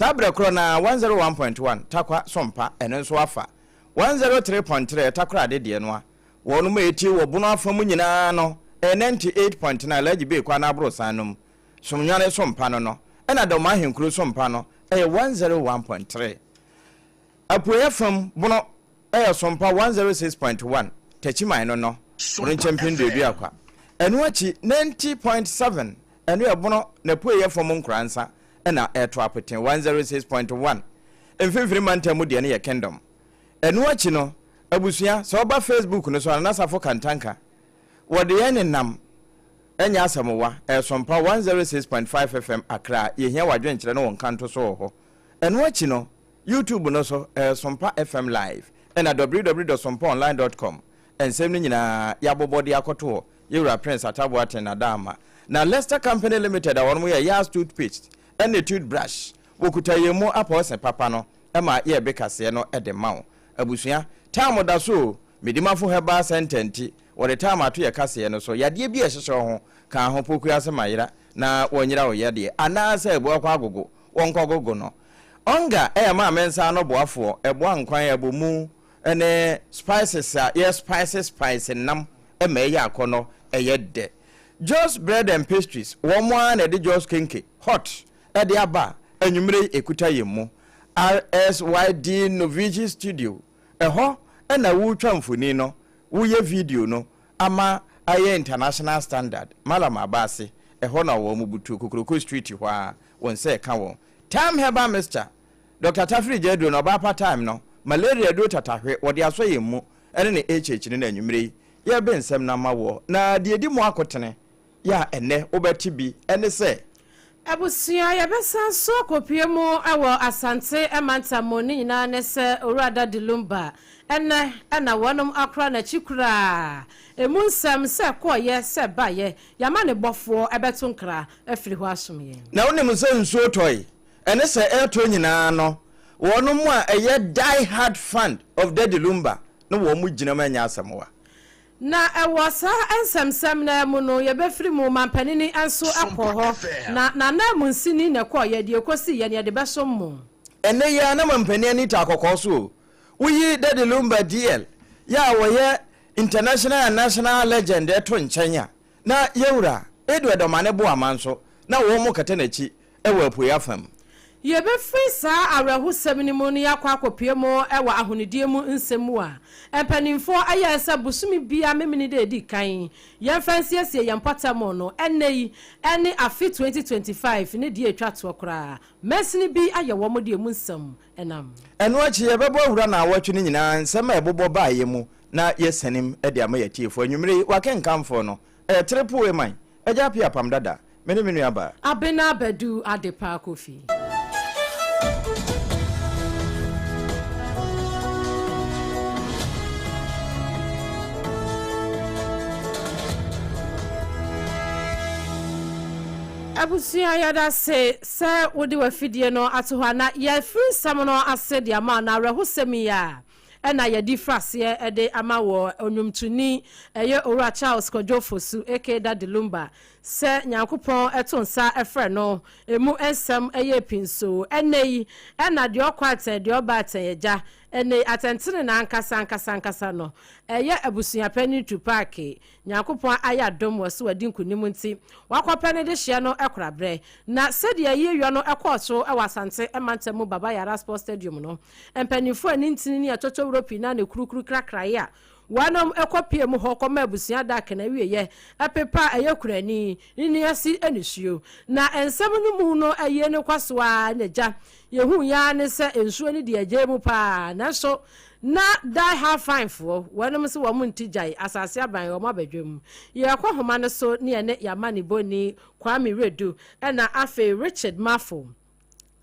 Saa berɛ korɔ no ara, 101.1 Tarkwa Sompa ɛno nso afa 103.3 Takoradi deɛ no a wɔnom a ɛtie wɔ Bono afa mu nyinaa no ɛyɛ 98.9 Alhaji Bey kwan aborosan no mu Somnwane Sompa no no ɛna Dɔm Ahenkuro Sompa no ɛyɛ 101.3 Apueɛ fam Bono Ɛyɛ Sompa 106.1, Techiman no no, Bono Nkyɛmpem Duaduakwa. Ɛno akyi, 90.7, ɛno yɛ Bono n'apueeɛ fam Nkoransa na ɛreto apete, 106.1, Mfimfini Mantam mu deɛ no yɛ Kingdom. Ɛno akyi no, abusua, sɛ woba Facebook no so a, Nana Safo Kantanka, wɔde yɛn nenam, ɛnyɛ asɛm wa, ɛyɛ Sompa 106.5 FM Accra, yɛhia w'adwenkyerɛ ne wo nkanto so wɔ hɔ. Ɛno akyi no, YouTube no so, ɛyɛ Sompa FM Live, ɛna www dot sompaonline dot com. Nsɛm no nyinaa, yɛabobɔ de akɔto hɔ. Yɛwura Prince Atta Boateng na da ama. Na Lester Company Limited a wɔnom yɛ Yas Toothpaste ɛne Toothbrush, wɔkuta yɛn mu apɔɔse papa no ma yɛrebe kaseɛ no de ma wo. Abusua, time da so o, Medimafo Herbal Centre nti, wɔde time ato yɛ kaseɛ no so. Yadeɛ bi a ɛhyehyɛ wo ho, ka ho, Pokuase Mayera, na wɔnyera wo yadeɛ, anaasɛ Abuakwa Agogo, wɔnkɔgogo no. Onga yɛ maame nsa ano boafoɔ, ɛboa nkwan, abomu ne spices a yɛ spice spice nam ma ɛyɛ akɔnnɔ, ɛyɛ dɛ. Joe's Bread and Pastries, wɔn ara na ɛde Joe's Kenke, hot, de aba a anwummere yi ɛkuta yɛn mu. RSYD Novici Studio, ɛhɔ na woretwa mfoni no, woyɛ video no ama ayɛ international standard. Mallam Abase, ɛhɔ na wɔn butu, Kokoroko Street hɔ ara, wo nsa ɛka wɔn. Thyme herbal mixture, Doctor Tafiri gya aduro no, ɔbaa pa thyme no, malaria aduro tatahwe, wɔde asɔ yɛn mu, ɛne ne HH no na anwumerɛ yi, yɛrebe nsɛm no ama woɔ. Na deɛ ɛdi mu akotene, yɛ a ɛnnɛ wobɛte bi, ɛne sɛ. Abusua, yɛbɛsan so akɔpue mu wɔ Asante mantam mu, ne nyinaa ne sɛ Owura Daddy Lumba, ɛnnɛ na wɔnom akora n'akyi koraa, ɛmu nsɛm sɛ ɛkɔɔyɛ sɛ ɛbaeɛ, yɛama ne bɔfoɔ bɛto nkra afiri hɔ asom yɛn. Na wonim sɛ nsuo tɔe, ɛne sɛ ɛretɔ nyinaa no, wɔnom a ɛyɛ die hard fan of Daddy Lumba no wɔn gyina mu ɛnyɛ asɛm wa. Na wɔ saa nsɛmnsɛm no ara mu no, yɛbɛfiri mu, mampanini nso kɔɔ hɔ, na n'ananmunsini na ɛkɔeɛ, deɛ ɛkɔsiiɛ no, yɛde bɛsom mo. Ɛnnɛ yi ara na mampanin ani taa kɔkɔɔ so o. Woyi Daddy Lumba DL yɛ a ɔyɛ international and national legend to nkyɛn a, Na Yewura Edward Omane Boamah nso, na wɔrekata n'akyi wɔ apuei afam. Yɛbɛfiri saa awerɛhosɛm no mu na yɛakɔ akɔpue mu wɔ ahonidie mu nsɛm mu a mpanimfoɔ ayɛɛ sɛ bosome biara Memeneda a ɛdi kan yɛmfa nsiesie yɛn mpɔtam no. Ɛnnɛ yi ne afe 2025 ne deɛ ɛtwa toɔ koraa. Mansini bi ayɛ wɔn deɛ mu nsɛm nam. Ɛno akyi, yɛbɛbɔ awura naawɔtwe no nyinaa nsɛm a ɛbobɔ baeɛ mu na yɛasianem de ama yɛn atiefoɔ. Anwummere yi, w'akenkanfoɔ no, ɛyɛ Triple A Man, Agya Appiah Apam Dada, me ne me nuabaa. Abena Badu Adepa Kofi. Abusua yɛdase sɛ wode w'afidie no ato hɔ a na yɛafiri nsɛm no ase de ama wo na awerɛhosɛm yi a ɛna yɛde firi aseɛ de ama wɔ ɔnwomtoni ɛyɛ Owura Charles Kwadwo Fosu aka Daddy Lumba sɛ Nyankopɔn to nsa frɛ no ɛmu nsɛm yɛ pii nso ɛnɛ yi ɛna deɛ ɔkɔ atɛn deɛ ɔba atɛn agya ɛnɛ yi atɛntenenee ankasa ankasa ankasa no ɛyɛ abusuapanin Tupac Nyankopɔn ayɛ adom wɔ so wadi nkunim nti, wakɔpɛ ne dehyeɛ no koraberɛ. Na sɛdeɛ ayie-yɔ no kɔɔ so wɔ Asante mantam mu Baba Yara Sports Stadium no, mpaninfoɔ a ne ntini ne atɔtɔwuro pii no ara na ɛkurukuru krakraeɛ a wɔnom kɔpie mu hɔ kɔma abusua adaka no awieɛ pepa a ɛyɛ kurani ne ne ase nisuo. Na nsɛm no mu no ayie no kɔ so ara na gya Yɛhuiɛ ara ne sɛ nsuo no di agyae mu pa ara, nanso na Die Hard Fine foɔ, wɔnom nso wɔn nte gyae, asase aban wɔn abadwam. Yɛrekɔ homa no so ne yɛne yɛn amanebɔni Kwame Wiredu ɛna afei Richard Marfo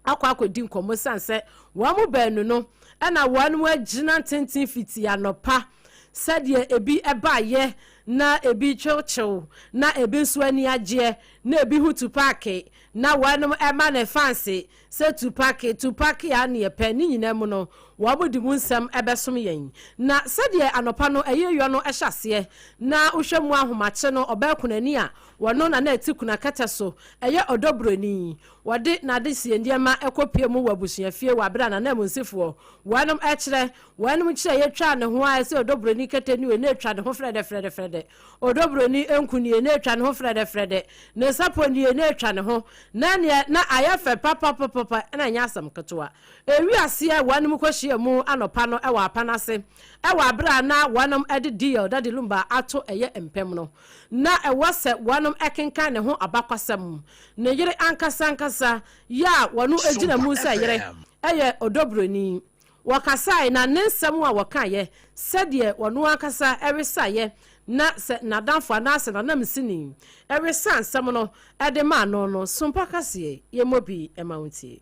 akɔ akɔdi nkɔmmɔ ɛsiane sɛ wɔn baanu no ɛna wɔnom agyina ntenten fiti anɔpa sɛdeɛ ebi baeɛ na ebi kyewkyew na ebi nso ani agyeɛ. Na ebi hu Tupac na wɔnom ɛma ne fanse sɛ Tupac, Tupac a ne yɛpɛ. Ne nyinaa mu no, wɔn de mu nsɛm ɛbɛsom yɛn. Na sɛdeɛ anɔpa no ɛyɛ no ɛhyɛ aseɛ na wohwɛ mu ahomakye no, ɔbaa kunani a wɔno na na ɛte kuna kɛtɛ so, ɛyɛ Ɔdɔ Buroni, wɔde n'ade sie nneɛma ɛkɔpie mu wɔ abusuafie wɔ abere a nananmunsifoɔ wɔnom ɛkyerɛ wɔnom kyerɛ yɛtwa ne ho a ɛsɛ Ɔdɔ Buroni kɛtɛ ni na ɛtwa ne ho frɛdɛ frɛdɛ frɛdɛ. Ɔdɔ Buroni nku nie na ɛtwa ne ho frɛdɛ frɛdɛ, ne nsapɔ nie na ɛtwa ne ho, na neɛ na ayɛ fɛ papapapapa na ɛnyɛ asɛm ketewa. Ewi aseɛ wɔnom kɔhyia mu anɔpa no ɛwɔ apa n'ase ɛwɔ abere a na wɔnom ɛde DL Daddy Lumba ato ɛyɛ mpɛm no, na ɛwɔ sɛ wɔnom ɛkenkan ne ho abakwasɛm. Ne yere ankasa ankasa yɛ a wɔno gyina mu sɛ yere ɛyɛ Ɔdɔ Buroni. Wɔkasae na ne nsɛm a wɔkaeɛ sɛdeɛ wɔno ankasa ɛresaeɛ na sɛ n'adamfo anaasɛ n'anamsini ɛresa nsɛm no ɛde maa no no sompa kaseɛ yɛmmɔ bi ɛma wo ntie.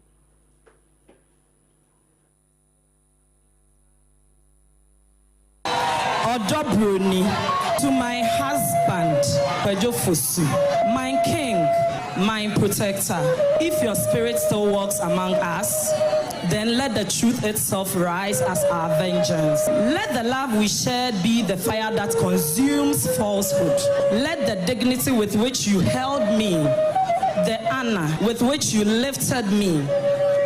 Ɔdɔ Broni, to my husband, Kwadwo Fosu, my king, my protector. If your spirit still walks among us, then let the truth itself rise as our vengeance. Let the love we shared be the fire that consumes falsehood. Let the dignity with which you held me, the honor with which you lifted me,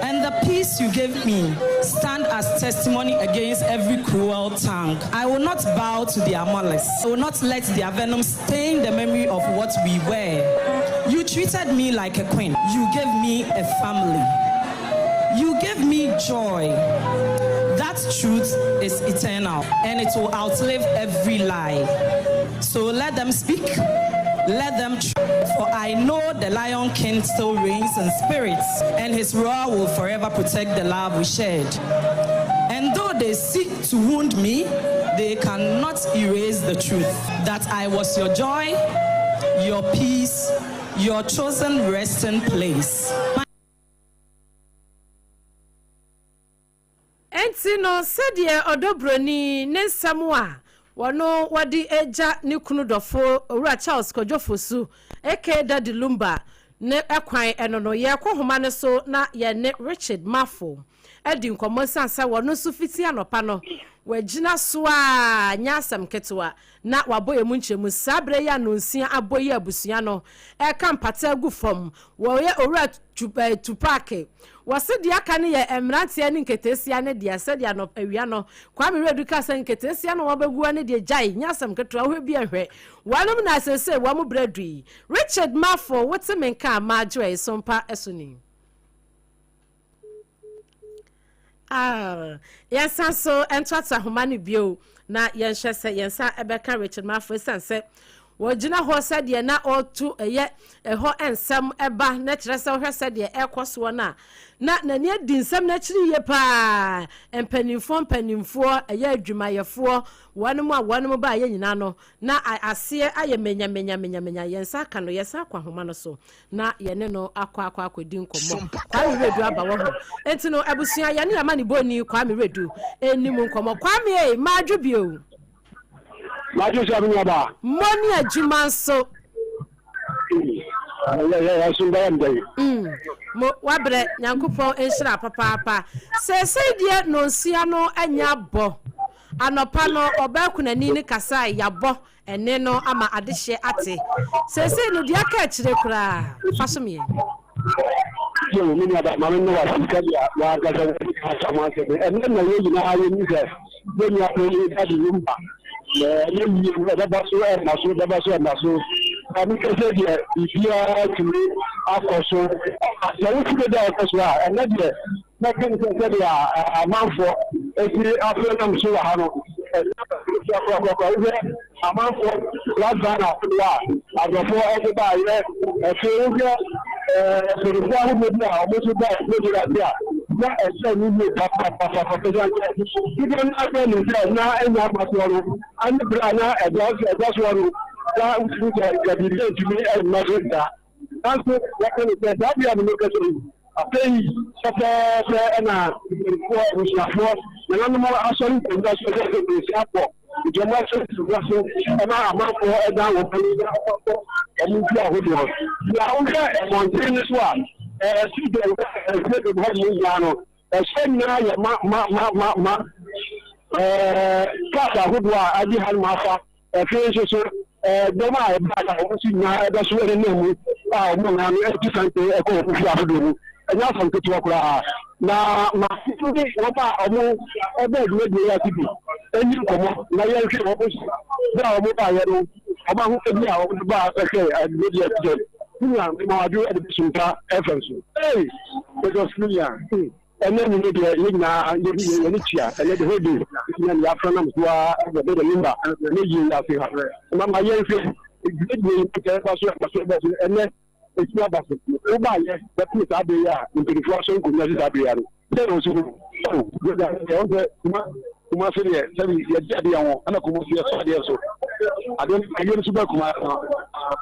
and the peace you gave me stand as testimony against every cruel tongue. I will not bow to their malice. I will not let their venom stain the memory of what we were. You treated me like a queen. You gave me a family. You gave me joy. That truth is eternal and it will outlive every lie. So let them speak. Let them for I know the Lion King still reigns in spirits, and his roar will forever protect the love we shared. And though they seek to wound me, they cannot erase the truth that I was your joy, your peace, your chosen resting place. Enti no, sɛdeɛ Ɔdɔ Buroni ne nsɛm a wɔno wɔde agya ne kunu dɔfo Owura Charles Kwadwo Fosu aka Daddy Lumba ne kwan ɛno no, yɛrekɔ homa no so na yɛne Richard Mafo adi nkɔmmɔ ɛsiane sɛ wɔno nso fiti anɔpa no wagyina so a nyɛ asɛm ketewa na wabɔ yɛn mu nkyerɛmu. Saa berɛ yi a nonsia abɔ yi, abusua no ɛka mpata agu fam, wɔyɛ Owura Tupac, wɔse deɛ aka no yɛ mmeranteɛ ne nketeesia ne deɛ sɛdeɛ anɔ awia no Kwame Redu ka sɛ nketeesia no wɔbɛgu ne deɛ gyae nyɛ asɛm ketewa. Wohwɛ bi ɛhwɛ wɔnom na asese wɔn mo berɛ du yi. Richard Mafo, wote me nka a, maadwo ɛyi so mpa ɛso ni. Ah, yɛnsan so ntoato ahoma no bio na yɛnhwɛ sɛ yɛn nsa ɛbɛka Richard Mafo, ɛsiane sɛ wɔgyina hɔ sɛdeɛ na ɔreto ɛyɛ ɛhɔ nsɛm ɛba na kyerɛ sɛ wohwɛ sɛdeɛ ɛrekɔ soɔ no a na n'ani adi nsɛm no akyiri yie paa. Mpanimfoɔ mpanimfoɔ, ɛyɛ adwumayɛfoɔ, wɔn a wɔn ba ayɛ nyinaa no na aseɛ ayɛ menyamenyamenyamenya. Yɛn nsa aka no, yɛn akɔ ahoma no so na yɛne no akɔ akɔ akɔdi nkɔmmɔ. Kwame Redu aba wɔ ho, nti no abusua, yɛne yɛma ne bɔni Kwame Redu anim nkɔmmɔ. Kwame, ei, maadwo bio. Maadwo sɛ me nuabaa. Mmɔ ne adwuma nso. Yɛsom bɛyɛ ndɛn. Mo wabrɛ, Nyankopɔn nhyira papaapa. Seesei deɛ nonsia no anya bɔ. Anɔpa no ɔbaa kunani ne kasae, yɛabɔ ɛne no ama adehyeɛ ate. Seesei no deɛ aka akyire koraa fa so meɛ. Yo, me nuabaa, maame ne wa sika bi a wankasa wɔde kasa ho asɛm. Ɛnɛ na yɛn nyinaa yɛnim sɛ yɛn nua panyin Daddy Lumba na ɛyɛ yie no, ɛbɛba so, ɛmma so, ɛbɛba so, ɛmma so. Na meka sɛ deɛ biribiara tumi akɔ so sɛ wosi deda a ɛkɔ so a, ɛnɛ deɛ mɛka ne sɛ sɛdeɛ amanfoɔ ɛsi afei nam so wɔ ha no, ɛnyɛ korakorakora. Wohwɛ amanfoɔ black Ghana ahodoɔ a aborɔfoɔ ɛde baayɛ, afei wohwɛ mpanimfoɔ ahodoɔ bi a wɔn nso ba ɛfɛ ase a na ɛsɛ ne yie papapapapa sɛ dodoɔ no asɛ ne sɛ na ɛnya abatoɔ no ane berɛ a na ɛda ɛda soɔ no na wotumi sɛ nka biribi ntumi ɛmma so da. Nanso wɔka ne sɛ saa bea no meka sɛ yi afei pɛpɛɛpɛ ɛna mpanimfoɔ, abusuafoɔ, nananom asɔre nkonnwa so sɛ sɛ nsia bɔ. Nti wɔn ahyɛ nsua so ma amanfoɔ dan wɔn ani na wɔkɔ wɔn mfie ahodoɔ. Na wohwɛ mmɔnten no so a, stadium stadium hɔ nom nyinaa no, ɛhyɛ nyinaa yɛ ma ma ma ma ma. Cars ahodoɔ a agye hanom afa. Afei nso so, dɔm a ɛbaeɛ a wɔn nso nyinaa ɛda so nenam mu a wɔn nyinaa no atu santen kɔ wɔn fie ahodoɔ mu. Ɛnyɛ asɛm ketewa koraa. Na maame no ne wɔn a wɔbɛɛ dwumadie yi ase bi nni nkɔmmɔ na yɛnhwɛ wɔn nso berɛ a wɔbaeɛ no wɔn ahofadi a wɔde baa bɛhwɛɛ dwumadie ase sɛ. Me nua, mema wo adwo de bɛsum pa FM so. Ei! Lagos me nua. Ɛnɛ anwummerɛ deɛ yɛn nyinaa yɛn ani tua ɛnɛ the whole day yɛn nyinaa yɛafra nam so ara wɔ bɛdɛ lumba ne yie yi ase ha ma ma yɛnhwɛ dwumadie yi sɛ ɛba so ɛba so ɛba so ɛnɛ ɛtumi aba so wobaayɛ bɛpem saa berɛ yi a mpanimfoɔ asɔ nkonnwa so saa berɛ yi ano sɛ na ɔsi ho oh brother ɛwɔ sɛ kuma kuma se deɛ sɛbi yɛgye adeɛ ho ɛna kuma se yɛsɔ adeɛ so adeɛ no ayɛ no so bɛ kuma no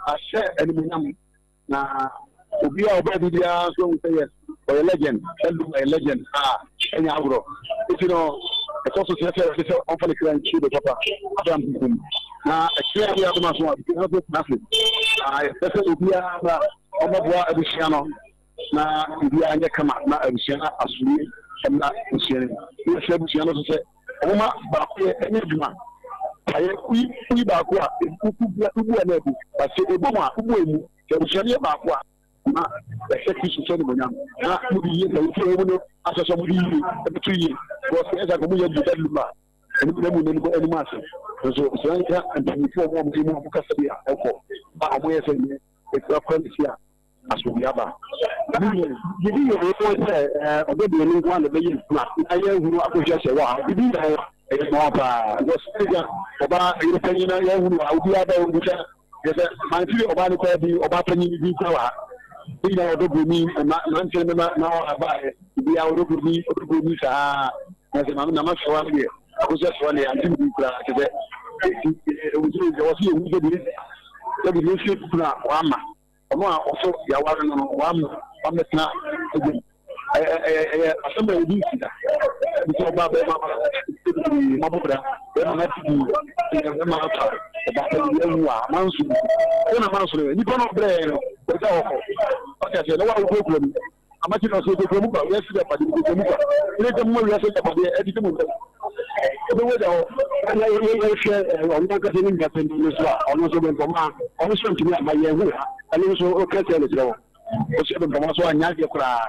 ahyɛ animuonyam Na obi a ɔbaa bi biara nso ahu sɛ yes, ɔyɛ legend, Elum ɔyɛ legend a ɛnyɛ agorɔ. Nti no, ɛkɔ so kyerɛ sɛ ɛsɛ sɛ ɔmfa ne kra nkyie do papa Abraham kukum. Na ɛkyerɛ bi adom aso a, abusua no nso tena ase. Na yɛsrɛ sɛ obiara mmra ɔmmɛboa abusua no na biribiara nyɛ kama na abusua no asomdwie mmra abusua no mu. Na yɛsrɛ abusua no nso sɛ wɔmma baakoyɛ nyɛ adwuma. Ayɛ woyi baako a, wobu a na abu. But sɛ ɛbom a, wobu emu. Sɛ abusua no yɛ baako a, na ɛhyɛ Kristo sɛ animuonyam. Na mode yie sɛ wofi wɔn mu no ahyɛ sɛ wɔde yie ɛbɛto yie. Because ɛyɛ sɛ anka wɔyɛ adu bedroom a, ɛno na mu n'anim anim ase. Nso sɛ nka mpanyinfoɔ wɔn a wɔyɛ mu a wɔkasa bi a ɛkɔ a wɔyɛ sɛ nyɛ ekura kora ne si a asomdwoe aba. Gyidi yɛ wɔn sɛ ɔdɔ deɛ no nko ara na ɛbɛyɛ adwuma na yɛahunu akɔhwɛ sɛ wɔ ha. Gyidi yɛ ɛyɛ mmoa paa. Because ɛgya ɔbaa yere panyin na yɛahunu a obiara bɛ wɔn bisa yɛ sɛ mantiri ɔbaa no koraa bi ɔbaa panyin bi koraa wɔ ha. Ne nyinaa ɔdɔ buroni mma mmeranteɛ no mma na ɔbaeɛ obiara ɔdɔ buroni ɔdɔ buroni saa na sɛ maame na masewa no deɛ akosua sewa no deɛ ante ne bi koraa kyɛ sɛ ɛwɔ sɛ ɛwɔ sɛ yɛhu sɛ deɛ sɛbi ne nsuo kunu a wama Ɔno a ɔso yɛaware no no, wamma wammɛtena adwa mu. Ɛyɛ ɛyɛ ɛyɛ asɛm a ebi nsi da. Ebi sɛ ɔbaa bɛrima ma bebree mabɔ bra, bɛrima no ate bi, ɛyɛ bɛrima afa ɔbaa pa bi awu a manso bi. Sɛ na manso no, nipa no ɔbrɛ yɛn no, ɔgya ɔkɔ. Ɔte aseɛ na wa wokura mu. Amakye na ɔsɛ okura mu kwa, wiase agyapadeɛ okura mu kwa. Ɛna gya mu ma wiase agyapadeɛ ɛtete mu ntɛm. Ɛbɛwu agya hɔ. Ɛna yɛhwɛ ɔno ankasa ne nua panin no so a, ɔno nso bɛmpɔma, ɔno nso ntumi amma yɛn ho ha. Ɛno nso ɔka sɛ no kyerɛ wɔn. Ɔsɛ bɛmpɔma so anyɛ adeɛ koraa.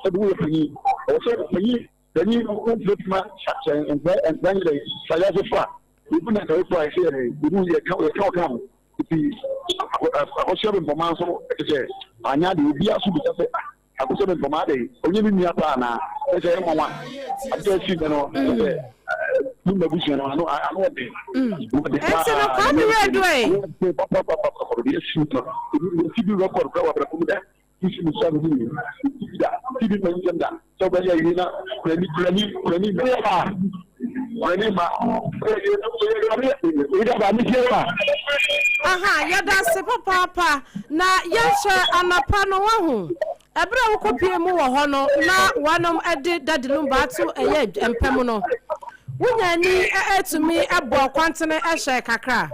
Sɛ bi woyɛ panyin, ɔwɔ sɛ panyin panyin no wontumi tuma sɛ nkwa nkwa nyɛ dɛ sɛ yɛase fa. Ebi na nka efu a ɛsɛ yɛ dɛ, ebi yɛka yɛka ɔka ho. Nti Akosua Bempɔmaa nso te sɛ anyɛ adeɛ obiara so bisa sɛ ah Akosua Bempɔmaa adɛn ɔnyɛ me nua paa anaa ɛsɛ ɛyɛ nwanwa adeɛ a ɛsi nnɛ no sɛ ne mma abusua no ano ano ɔden ɔden paa Ɛnti no Kwame Werɛdoe. ano ɔden papapapapa deɛ ɛsi no ɛsi bi record koraa wɔ abrabɔ mu da. Yesu bisa no ni, da, ti bi ma nsɛm da, sɛ wobɛyɛ awie na kurani kurani kurani ma kurani ma Aha, yɛda ase papaapa. Na yɛnhwɛ anɔpa no wahu. Ɛberɛ a wokɔpie mu wɔ hɔ no na wɔnom de Daddy Lumba ato ɛyɛ mpa mu no, wonya ani tumi bɔɔ kwantene hyɛɛ kakra.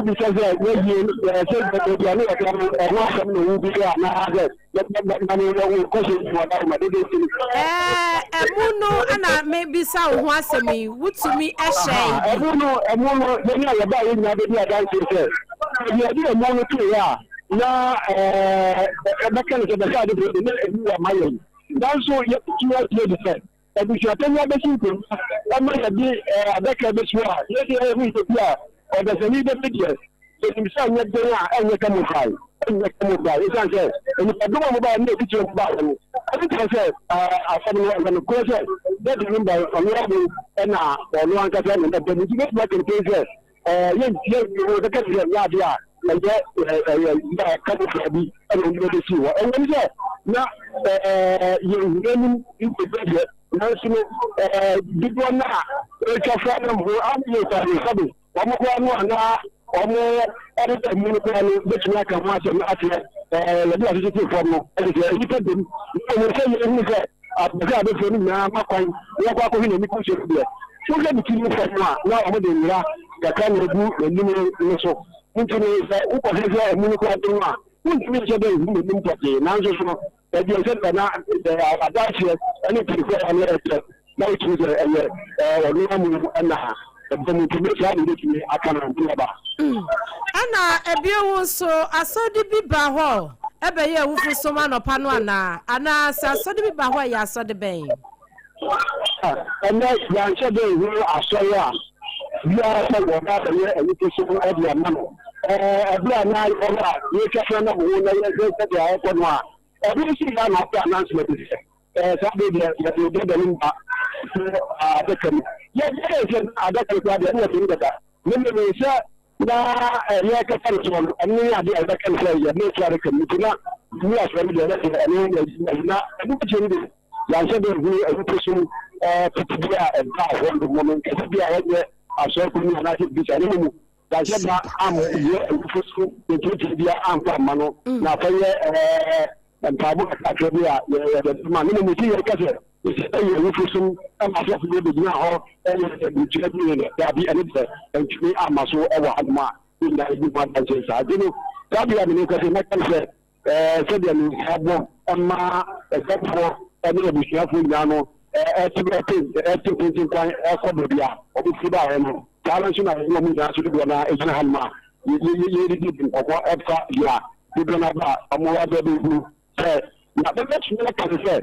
Bisa sɛ yɛyie sɛ baabi a ne yɛda no ɛho asɛm na ɔwu bi anaasɛ na ne kɔhyɛ nti ma dede nti no. Ɛmu no na mebisa wo ho asɛm yi, wotumi hyɛe bi? Ɛmu no, ɛmu no, yɛn a yɛbaa yɛn nyinaa bɛdi adanseɛ sɛ baabi a yɛde ɛmu no toeɛ a na ɛbɛka no sɛ bɛsɛ ade berɛ de na ɛmu wɔ ama yɛn, nanso yɛbɛtumi atie de sɛ Abusuapanyin abesi nkonnwa ma yɛde adaka abesi hɔ a, yɛn de yɛhu sɛ bi a ɔdasani bɛpɛ deɛ, yɛnim sɛ ɛnyɛ den a ɛnyɛ camouflage, ɛnyɛ camouflage, esiane sɛ nnipadɔm a wɔbaeɛ ne atitire a wɔbaeɛ no, ɛno kyerɛ sɛ asɛm no ɛyɛ nokorɛ sɛ Daddy Lumba ɔno ara na ɔno ankasa na ɛda mu, nti wobɛtumi aka no pɛn sɛ yɛntie wɔbɛka sɛ ɛnyɛ adeɛ a ɛyɛ ɛyɛ camouflage bi ɛna wɔde bɛsi hɔ. Ɛwɔ mu sɛ na yɛnhunu anim nkɔdwa deɛ, nanso no dodoɔ no a ɛtwa fa nam ho ayɛ sabe wɔn koraa no a na wɔn ɛdeda mu no koraa no bɛtumi aka ho asɛm akyerɛ yɛde asese fam no ɛde sɛ nnipa dɛm na wɔn sɛ yɛhunu sɛ. Abɔfra a abɛfra no nyinaa ma kwan na wɔkɔ akɔhwɛ n'ani kɔhwɛ no deɛ, wohwɛ ne ti no fam a, na wɔde nwera kakra na agu n'anim no so. Nti no, sɛ wokɔhwɛ sɛ amu no koraa den a, wontumi nhyɛ da nhu n'anim pɔtee. Nanso so no, baabi a ɛsɛ na adanseɛ ne mpanimfoɔ a wɔn ɛkyɛ na wotumi sɛ ɛyɛ ɔno amu na ɛbɔ mu nti saa na ebetumi aka no ne aba. Ɛna ebio nso asɔre bi ba hɔ ɛbɛyɛ awufo som anɔpa no anaa? Anaa sɛ asɔre bi ba hɔ a, ɛyɛ asɔre bɛn? Ɛnɛ yɛanhyɛ dɛ nhu asɔre a biara sɛ wɔba abɛyɛ awufo som de ama no. Ɛberɛ a na yɛwɔ hɔ a yɛretwa fɛn nam ho na yɛhwɛ sɛdeɛ ɛkɔ no a, ɛbi nso yɛ na ɔpɛ announcement sɛ saa bere deɛ yɛde dada no ba so adaka mu. Yɛyɛ sɛ adaka no koraa deɛ ɛne yɛde no dada. Ne mmom sɛ na yɛrekasa no soɔ no, ɛno ne adeɛ a yɛbɛka no sɛ yɛde no to adaka mu. Nti na mu asɔre no deɛ ɛyɛ ɛno yɛ na ɛno akyi no deɛ yɛanhyɛ da nhunu awufosom tete bi a ɛbaa hɔ no mu no nkɛse bi a ɛnyɛ asɔre panyin anaasɛ biribi saa. Ne mmom yɛanhyɛ da ammyɛ awufosom nkyerɛkyerɛ bi amfa amma no na afɛyɛ mpaebɔ kakra bi a yɛde ma. Ne mmom sɛ yɛka sɛ ɛyɛ awufosom ma asɔfo bi bɛgyina hɔ ɛyɛ nkyerɛ bi no daabi, ɛno deɛ ɛntumi amma so wɔ hanom a yɛnyinaa yɛdi ho adanseɛ saa. Nti no saa bere a mene kasa mɛka no sɛ sɛdeɛ ne nsa bɔ ma ɛsɛfoɔ ne abusuafoɔ nyinaa no ɛte ɛte ɛte tenten kwan ɛkɔ baabi a wɔfiri baeɛ no, saa ara nso na yɛne wɔn nyinaa nso dodoɔ no ara gyina hanom a yɛredi nkɔmmɔ ɛfa deɛ a dodoɔ no aba a wɔn aba bɛhunu sɛ na bɛbɛtumi aka no sɛ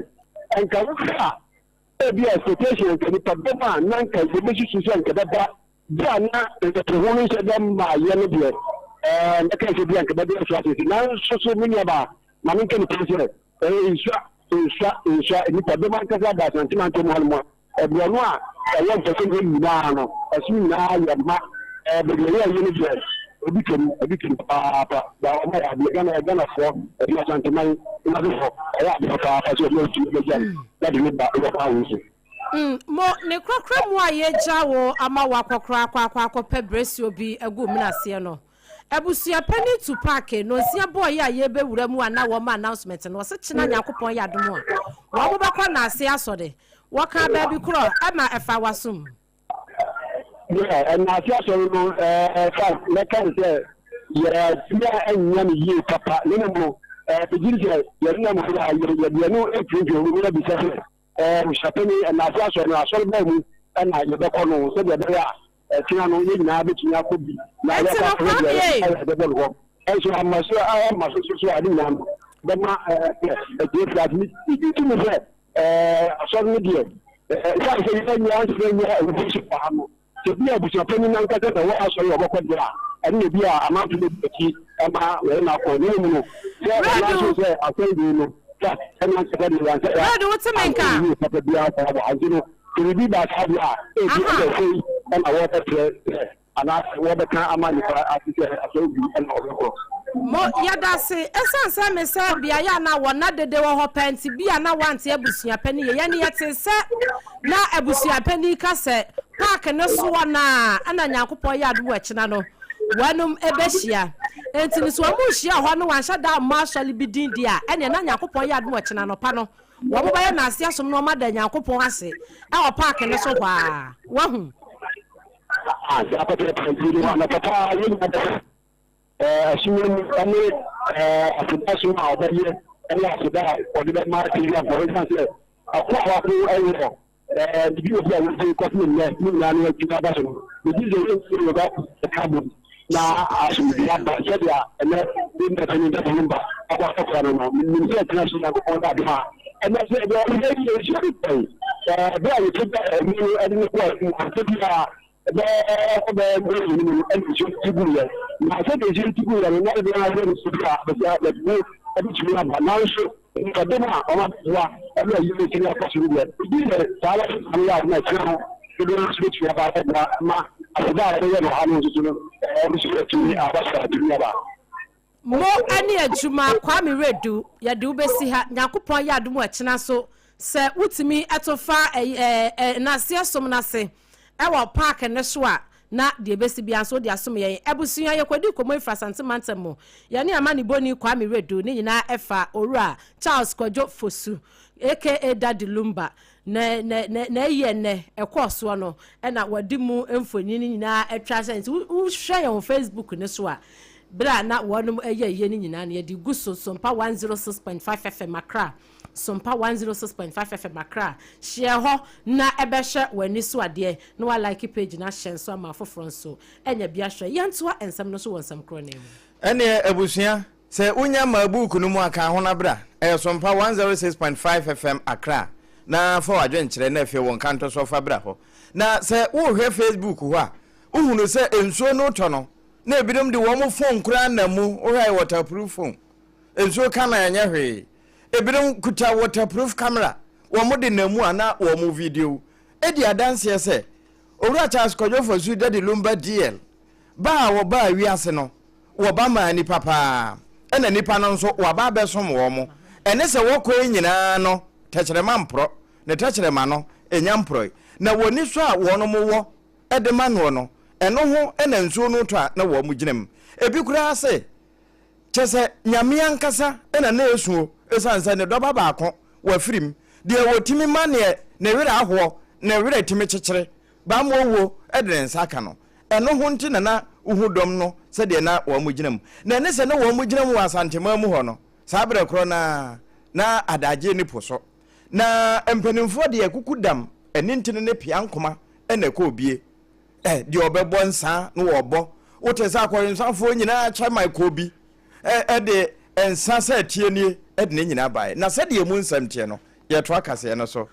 nka wohwɛ a ebi a expectation nka nipa dɔm a na nka yɛbɛsusu sɛ nka bɛba bere a na ntotoho no nhyɛ da mmaeɛ no deɛ, ɛɛ, mɛka sɛ bi a nka bɛde aso asese. Nanso so, me nuabaa, ma menka no pii sɛ, ɛɛ, nsua, nsua, nsua, nnipa dɔm ankasa aba Asante mantam hanom a, ɛborɔno a ɛwɔ mpɔtam hɔ nyinaa no, ɛso nyinaa yɛ ma. Ɛɛ, baabi a ɛyɛ ayie no deɛ, ebi twam, ebi twam papaapa. Na wɔn ayɛ adeɛ, Ghana, Ghanafoɔ, ɛne Asanteman mmasefoɔ, ɛyɛ adeɛ papaapa sɛ wɔn atumi bɛgya no, na de ne ba wɔ kwan wei so. Mm, mo, ne korakora mu a yɛagya wo ama woakɔkora akɔ akɔ akɔpɛ brɛsuo bi agu mena aseɛ no. Abusua panin tu paake, nonsia bɔɔ yɛ a yɛrebɛwura mu a na wɔma announcement no, wɔse kyena Nyankopɔn yɛ adom a, wɔn bɛkɔ naase asɔre. Wɔkaa baabi korɔ, ɛma ɛfaa w'asom. Yeah, ɛnaase asɔre no, ɛɛ, fa, mɛka no sɛ, yɛatumi annya no yie papa, na mmom no, ɛɛ, megye di sɛ yɛne nam hɔ a, yɛde yɛn no mfimfini ho na bisa sɛ, Ɛɛ, Abusuapanyin, Nnaase Asɔre no, asɔre bɛn mu na yɛbɛkɔ no sɛdeɛ ɛbɛyɛ a ɛkyena no yɛn nyinaa bɛtumi akɔ bi na Enti yɛakɔ no, akɔhwɛ deɛ Kwame ei. yɛbɛbɔ no hɔ. Ɛnso amma so amma so so so a ne nyinaa no bɛma atiefoɔ ase. Megye to mu sɛ asɔre no deɛ, ɛsiane sɛ yɛnyɛ ansɛ nyɛ awufoɔ so wɔ ha no, Sɛ bi a abusuapanyin no ankasa na ɔwɔ asɔre a ɔbɛkɔ deɛ a, ɛno na bi a amanfo bedi akyi ma wɔne no akɔ. Na mmom no, sɛ ɔno ara nso sɛ asɔre wei no, sɛ ɛno ankasa deɛ wanhyɛ da Redu, wote me nka? ankɔ yie papa biara saa wɔ ha. Nti no, sɛ biribi ba saa deɛ a, ebi ɛna afei ɛna wɔbɛkyerɛ sɛ anaasɛ wɔbɛka ama nnipa ate sɛ asɔre wei ɛna ɔbɛkɔ. Mo, yɛdase. Esiane sɛ me sɛ beaeɛ a na wɔna dede wɔ hɔ paa nti, bi a na wɔante abusua panin yie. Yɛn yɛtee sɛ na abusua panin ka sɛ park no soɔ no a ɛna Nyankopɔn yɛ adom ɛkyena no wɔnom ɛbɛhyia. Enti no sɛ wɔn rehyia hɔ no wɔanhyɛ da ammɔ asɔre bi din deɛ a, ɛneɛ na Nyankopɔn yɛ adom ɛkyena anɔpa no wɔn bɛyɛ nnaase asom na wɔn ada Nyankopɔn ase ɛwɔ park no so hɔ ara. Wahu? Ah, saa pɛpɛɛpɛ nti no anɔpa paa yɛn nyinaa bɛsɛ Ɛsono mu ne aseda som a ɔbɛyɛ ne aseda a ɔde bɛma Syriafoɔ no, ɛsiane sɛ ɔko a wako wɔ ne dwumadi a wɔdi kɔpem nnɛ ne nyinaa no atumi aba so no, megye sɛ yɛntie yɛba ɛka bom na asomdwoeɛ aba sɛdeɛ ɛnɛ ne mpanin dada no ba akɔ akɔkora no no. Menim sɛ ɛtena so Nyankopɔn da adom a ɛnɛ sɛ ɛdeɛ ɔno yɛ nsuo no pɛn ɛberɛ a yɛpagya ɛmu no ɛde no kɔɔ mu ansa biara Bɛyɛ bɛyɛ mmerɛ mmienu mu no ɛna nsuo no ti guiɛ. Na sɛdeɛ nsuo no ti guiɛ no, na dodoɔ no ara sɛ nsuo bi a bɛsɛ bɛbu bɛtumi aba. Nanso nnipadɔm a wɔabɛboa ɛna ayi no tumi akɔ so no deɛ, ebi yɛ saa ara na yɛ a na akyire no dodoɔ no nso bɛtumi aba abɛboa ma aseda a yɛbɛyɛ no ha no nso so no ɛno nso atumi aba so atumi aba. Mo ne adwuma Kwame Redu yɛde wo bɛsi ha Nyankopɔn yɛ adom ɛkyena so sɛ wotumi to fa nnaseɛ som no ase wɔ park no so a. Na deɛ ɛbɛsi biara nso wode asom yɛn. Abusua, yɛkɔdi nkɔmmɔ yi firi Asante mantam mu. Yɛne amanibɔni Kwame Redu, ne nyinaa ɛfa Owura Charles Kwadwo Fosu aka Daddy Lumba ne ne ne n'ayie nnɛ ɛkɔɔ soɔ no ɛna wɔde mu mfonini no nyinaa atwa sɛ nti wohwɛ yɛn wɔ Facebook no so a berɛ a na wɔnom ɛyɛ ayie no nyinaa no yɛde gu so Sompa 106.5 FM Accra Sompa 106.5 FM Accra hyɛ hɔ na ɛbɛhwɛ w'ani so adeɛ na wa like page no ahyɛ nso ama afoforɔ nso anya bi ahwɛ. Yɛntoa nsɛm no so wɔ nsɛm korɔ no mu. Ɛneɛ abusua, sɛ wonya maa buuku no mu a, ka ho na bra. Ɛyɛ Sompa 106.5 FM Accra na fa w'adwenkyerɛ na afei wo nkantosoɔ fa bra hɔ. Na sɛ worehwɛ Facebook hɔ a, wohunu sɛ nsuo no retɔ no, na ebinom de wɔn phone koraa nam mu, wohwɛ a ɛyɛ waterproof phone. Nsuo ka no a ɛnyɛ hwee. Ebinom kuta waterproof camera, wɔn de nam mu a na wɔn video. Edi adanseɛ sɛ, Owura Charles Kwadwo Fosu Daddy Lumba DL, ba a wɔbaa wiase no, wɔba maa nnipa paa, ɛna nnipa no nso wɔaba abɛsom wɔn. Ɛne sɛ wɔkɔe nyinaa no, tɛkyerɛma mporɔ, ne tɛkyerɛma no nnya mporɔe. Na wɔn anisɔ a wɔn wɔ de ma noɔ no, ɛno ho na nsuo no retɔ a na wɔn gyina mu. Ebi koraa se, Kyerɛ sɛ, Nyame ankasa na na ɛresu o, ɛsiane sɛ ne dɔba baako wafiri mu. Deɛ ɔtumi ma neɛ ne werɛ ahoɔ, ne werɛ tumi kyekyere, bammɔ wuo de ne nsa aka no. Ɛno ho nti na na wohu dɔm no sɛdeɛ na wɔgyina mu. Na ɛne sɛ na wɔgyina mu wɔ Asanteman mu hɔ no, saa berɛ korɔ no ara na adagyeɛ nni po so. Na mpanimfoɔ deɛ kukudam, anintini ne peankoma na ɛkɔɔ bie. Ɛ, deɛ ɔbɛbɔ nsa na wɔbɔ. Wote sɛ akɔwensafoɔ nyinaa kyɛ ma ɛkɔɔ bi, ɛ, ɛde nsa sɛ ɛteɛ nie, ɛde ne nyinaa baeɛ. Na sɛdeɛ emu nsɛm teɛ no, yɛtoa kaseɛ no so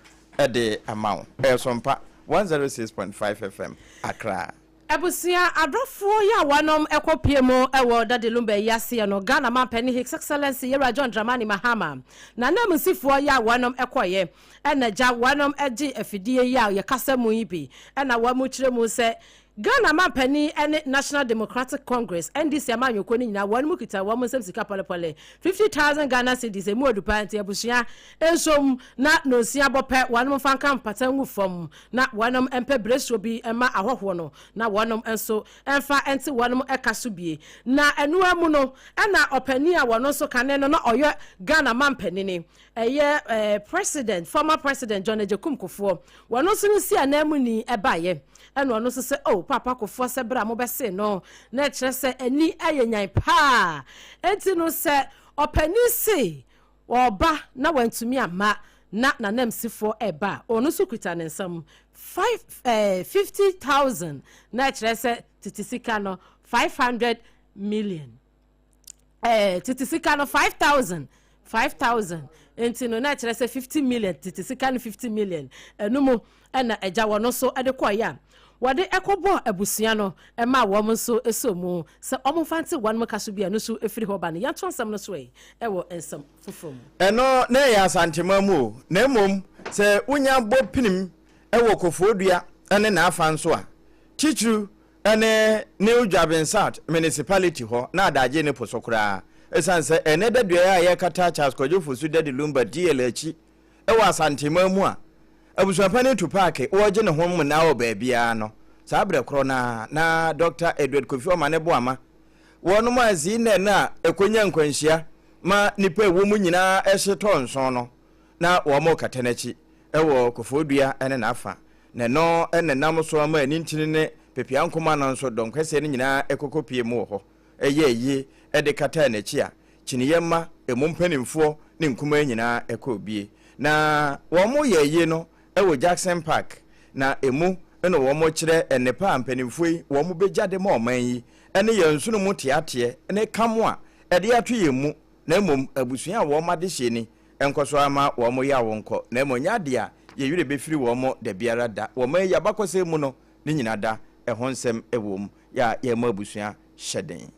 de ama wo. Ɛyɛ Sompa 106.5 FM, Accra. Abusua adɔfoɔ yi a wɔnom kɔ pie mu wɔ Daddy Lumba yi aseɛ no, Ghana Manpanin His Excellency Yɛwura John Dramani Mahama, n'ananmusifoɔ yi a wɔnom kɔeɛ na gya wɔnom gye afidie yi a yɛkasa mu yi bi na wɔn kyerɛ mu sɛ Ghana manpanin ne National Democratic Congress, NDC, amanyɔkuo no nyinaa wɔn mu kita wɔn nsam sika pɔlepɔle 50,000 Ghana cedis, emu odu paa nti abusua nsom na nonsia bɔ pɛ wɔn mfa nka mpata ngu fam na wɔn mpɛ beresuo bi mma ahɔhoɔ no na wɔn nso mfa nte wɔn ka so bie. Na ɛno ara mu no ɛna ɔpanin a wɔn nso kane no na ɔyɛ Ghana manpanini ɛyɛ President, former President John Agyekum Kufuor, wɔn nso no si ananmuni baeɛ. Ɛna ɔno nso sɛ, oh, Paapa Kufuor sɛ berɛ a mobɛsee no, na ɛkyerɛ sɛ ani ayɛ nyan paa. Enti no sɛ ɔpanin se ɔreba na wantumi amma na n'anamsifoɔ reba a, ɔno nso kuta ne nsam five, eh, 50,000, na ɛkyerɛ sɛ tete sika no 500 million. eh, tete sika no 5000 5000 nti no na ɛkyerɛ sɛ 50 million tete sika no 50 million ɛno mu ɛna agya wɔn nso ɛde kɔɔeɛ a wɔde ɛkɔbɔɔ abusua no ɛma wɔn nso ɛsɔ mu sɛ wɔn mfa nte wɔn ka so bi a ɛno nso ɛfiri hɔ ba no. Yɛnto asɛm no so ɛ ɛwɔ nsɛm foforɔ mu. Ɛno na ɛyɛ Asantema mu o, na mmom sɛ wonya bɔ pinim wɔ Kofoɔdua ne n'afa nso a, titiriw ne New Juaben South Municipality hɔ na adagye ne po so koraa. Esiane sɛ ɛnnɛ da dua yi a yɛrekata Charles Kwadwo Fosu Daddy Lumba DL akyi wɔ Asanteman mu a abusuapanin Tupac wɔregye ne ho mmonnaa wɔ baabiara no, saa berɛ korɔ no ara na Dɔkta Edward Kofi Omane Boamah wɔnom a ZNN a ɛkɔnya nkwanhyia ma nnipa a ɛwɔ mu nyinaa hye tɔɔ nson no na wɔrekata n'akyi wɔ Koforidua ne n'afa, na ɛno na ɛnam so ama anintini ne pepeankoma no nso dɔm kɛseɛ no nyinaa kɔkɔpue mu wɔ hɔ yɛɛ ayie de kataa n'akyi a kyiniiɛ mma ɛmu mpanimfoɔ ne nkumaa nyinaa kɔɔ bie. Na wɔyɛɛ ayie no wɔ Jackson Park, na ɛmu na wɔkyerɛ nnepa a mpanimfoɔ yi wɔbɛgya de ma ɔman yi ne yɛn nsono mu teateɛ ne kam a ɛde ato yɛn mu, na mmom abusua a wɔn adehyeɛ ni nkɔ so ara ma wɔn yaw nkɔ, na mmom ɛnyɛ adeɛ a yɛn werɛ bɛfiri wɔn dabiara da. Wɔ ɔman yi abakɔsɛm mu no, ne nyina da, ɛho nsɛm wɔ mu, yɛ a yɛmmɔ abusua hyɛ den.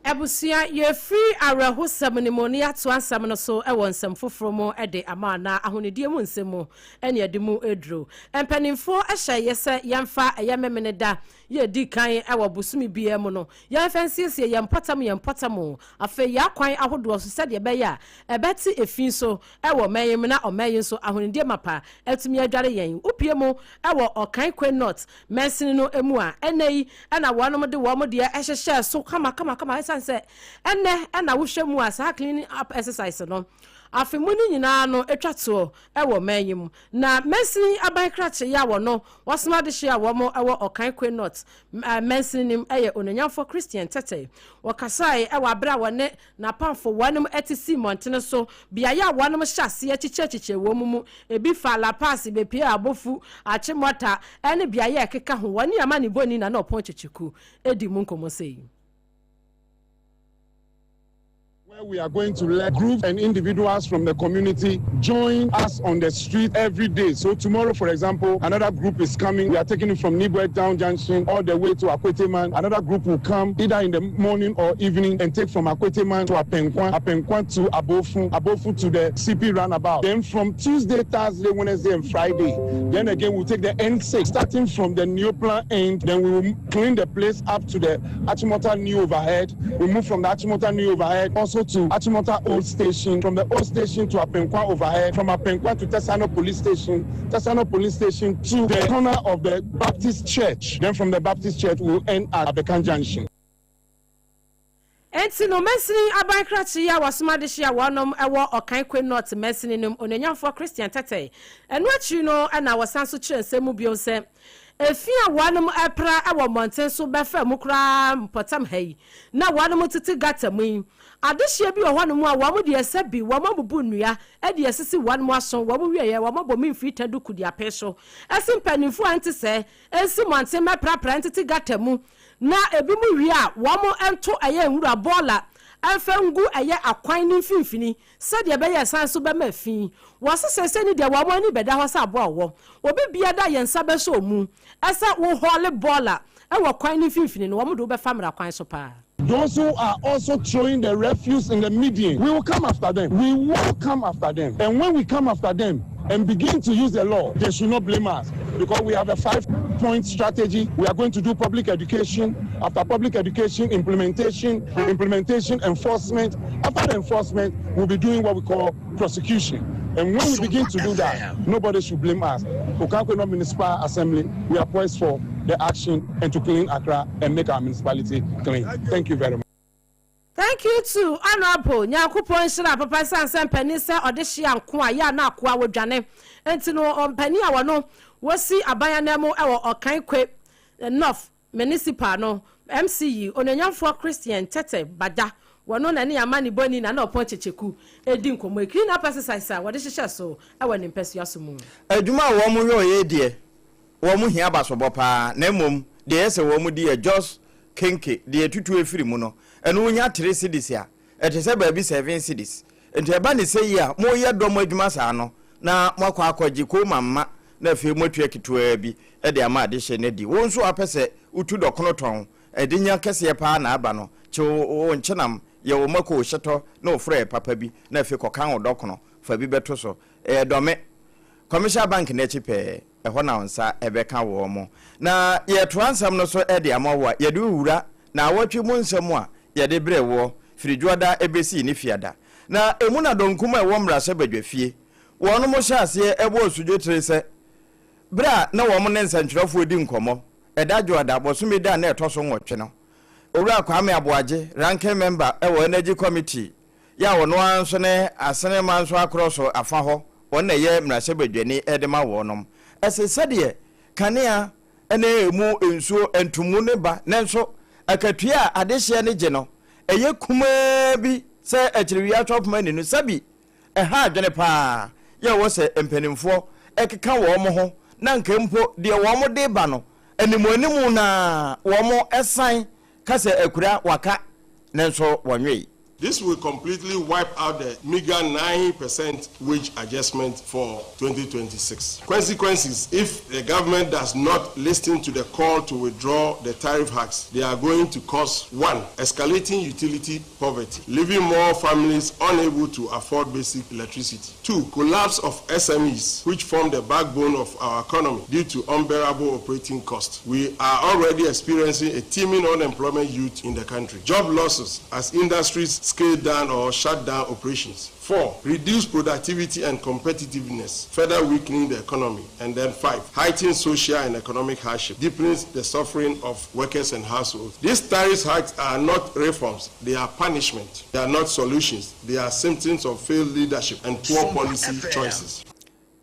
Abusua, yɛfiri awerɛhosɛm no mu na yɛatoa nsɛm no so wɔ nsɛm foforɔ mu de ama anaa ahonidie mu nsɛm mu ne yɛde mu duro. Mpanimfoɔ hyɛ yɛ sɛ yɛmfa ɛyɛ Memeneda yɛ ɛdi kan wɔ bosome biara mu no, yɛmfa nsiesie yɛn mpɔtam yɛn mpɔtam, afei yɛn akwan ahodoɔ so sɛdeɛ ɛbɛyɛ a ɛbɛte efi so wɔ ɔman yi mu na ɔman yi nso ahonidie mapa atumi adware yɛn. Wopue mu wɔ Ɔkankwe North mansini no mu a, ɛnnɛ yi na wɔnom de wɔn deɛ hyehyɛɛ so kamakamakama ɛsiane sɛ ɛnnɛ na wohwɛ mu a saa cleaning up exercise no afe mu no nyinaa no twa toɔ wɔ ɔman yi mu. Na mansini aban krakye yi a wɔno wɔsoma adehyeɛ a wɔn wɔ Ɔkankwe North mansini no mu yɛ Onuonyamfoɔ Christian Tetteh. Wɔkasae wɔ aberɛ a wɔne N'apamfo wɔnom te sii mmɔntene so, beaeɛ a wɔnom hyɛ aseɛ kyekyɛkyekyɛɛ wɔn mu, ebi faa La Paz bɛpuee Abofu, Achimota, ne beaeɛ a ɛkeka ho. Wɔne amanebɔni Nana Ɔpɔn Kyekyeku dii mu nkɔmmɔ sei. Where we are going to let groups and individuals from the community join us on the street every day. So tomorrow, for example, another group is coming. We are taking it from Nibwe Town Junction all the way to Akweteman. Another group will come either in the morning or evening and take from Akweteman to Apenkwa, Apenkwa to Abofu, Abofu to the CP roundabout. Then from Tuesday, Thursday, Wednesday, and Friday, then again we'll take the N6, starting from the Neoplan end. Then we will clean the place up to the Achimota New Overhead. We move from the Achimota New Overhead also to Achimota Old Station, from the Old Station to Apenkwa Overhead, from Apenkwa to Tesano Police Station, Tesano Police Station to the corner of the Baptist Church. Then from the Baptist Church, we'll end at Abekan Junction. Enti no, mansini aban krakye yi a wɔasoma adehye a wɔnom wɔ Ɔkan North mansini no mu, Onuonyamfoɔ Christian Tetteh. Ɛno akyiri no na wɔsan nso kyerɛ nsɛm mu bio sɛ, efi a wɔnom pra wɔ mmɔnten so bɛfa mu koraa mpɔtam ha yi na wɔnom tete gutter mu yi. Adehyeɛ bi wɔ hɔnom a wɔn deɛ sɛ bi wɔn abubu nnua de asisi wɔnom aso, wɔn wieɛ wɔn abɔ mu mfiri ta duku de apee so. Ɛse mpaninfoɔ a ɛnte sɛɛ nsi mmɔnten mmɛprapra ntete gutter mu na ebinom wie a wɔn nto ɛyɛ nwura, bɔɔla, mfa ngu ɛyɛ akwan no mfimfini sɛdeɛ ɛbɛyɛ ɛsan so bɛma afi. Wɔse seesei no deɛ wɔn ani bɛda hɔ sɛ aboa ɔwɔ. Obi biara da yɛn nsa bɛsɔ mu sɛ wo hɔɔle bɔɔla wɔ kwan no mfimfini no, wɔn de wo bɛfa mmara kwan so paa. Those who are also throwing the refuse in the median, we will come after them. We will come after them. And when we come after them and begin to use the law, they should not blame us because we have a five-point strategy. We are going to do public education. After public education, implementation, implementation, enforcement. After the enforcement, we'll be doing what we call prosecution. And when we begin to do that, nobody should blame us. Okaikwei Municipal Assembly, we are poised for the action and to clean Accra and make our municipality clean. Thank you very much. Thank you too Honourable, Nyankopɔn nhyira papa ɛsiane sɛ mpanin sɛ ɔde hyia nko a yɛ a na akoa wɔ dwane nti no ɔmpanin a wɔno wɔsi aban ananmu wɔ Ɔkan Kwe North Municipal no MC yi Onuonyamfoɔ Christian Tete Bada wɔno na ɛne amanebɔni Nana Ɔpɔn Kyekyeku ɛdi nkɔmmɔ yi clean up exercise a wɔde hyehyɛ so wɔ ne mpasua so mu. Adwuma a wɔn yɔeɛ deɛ, wɔn hia abasobɔ paa, na mmom deɛ ɛyɛ sɛ wɔn di yɛ just kenke, deɛ ɛtutu afiri mu no, ɛno wonya three cedis a, ɛte sɛ baabi seven cedis. Nti ɛba ne sɛ yi a moreyɛ dɔm adwuma saa no, na moakɔ akɔgye kooma mma, na afei moatua ketewaa bi de ama adehyeɛ no adi. Wo nso a wopɛ sɛ wotu dɔkono tɔn, ɛde nya kɛseɛ paa na aba no, kye wo nkyenam, yɛ wo mako, wo hyetɔ ne wo frɔeɛ papa bi, na afei kɔkan wo dɔkono, fa bi bɛto so. Ɛyɛ dɔme. Commercial Bank no akyi pɛɛ, ɛhɔ na wo nsa bɛka wɔn. Na yɛretoa nsɛm no so de ama wo a, yɛde wo wura naawɔtwe mu nsɛm a yɛde brɛɛ woɔ firi Dwoada bɛsii ne Fiada. Na ɛmu na dɔnkum a ɛwɔ mmarahyɛbadwafie, wɔnom hyɛɛ aseɛ bɔɔ sodwotire sɛ berɛ a na wɔn ne nsɛntwerɛfoɔ redi nkɔmmɔ ɛda Dwoada bɔsome da a na ɛtɔ so nwɔtwe no, Owura Kwame Aboagye, Ranking Member wɔ Energy Committee, yɛ a ɔno ara nso ne Asene Manso Akorɔ so afa hɔ, wɔn na ɛyɛ mmarahyɛbadwani de ma wɔnom. Ɛse sɛdeɛ kanea ne emu nsuo ntomu no ba nanso akatua a adehyeɛ no gye no ɛyɛ kumaa bi sɛ akyiriwia twɔpoma ni no sɛbi ɛha adwene pa ara yɛ wɔ sɛ mpanimfoɔ keka wɔn ho na nka mpo deɛ wɔn de ba no animuanimu no ara wɔn san ka sɛ akura waka nanso wɔnwee. This will completely wipe out the meager 9% wage adjustment for 2026. Consequences if the government does not listen to the call to withdraw the tariff hikes, they are going to cause one, escalating utility poverty, leaving more families unable to afford basic electricity. Two, collapse of SMEs, which form the backbone of our economy due to unbearable operating costs. We are already experiencing a teeming unemployment youth in the country. Job losses as industries scale down or shut down operations. Four, reduce productivity and competitiveness, further weakening the economy. And then five, heighten social and economic hardship, deepening the suffering of workers and households. These tariff hikes are not reforms, they are punishment. They are not solutions. They are symptoms of failed leadership and poor policy choices.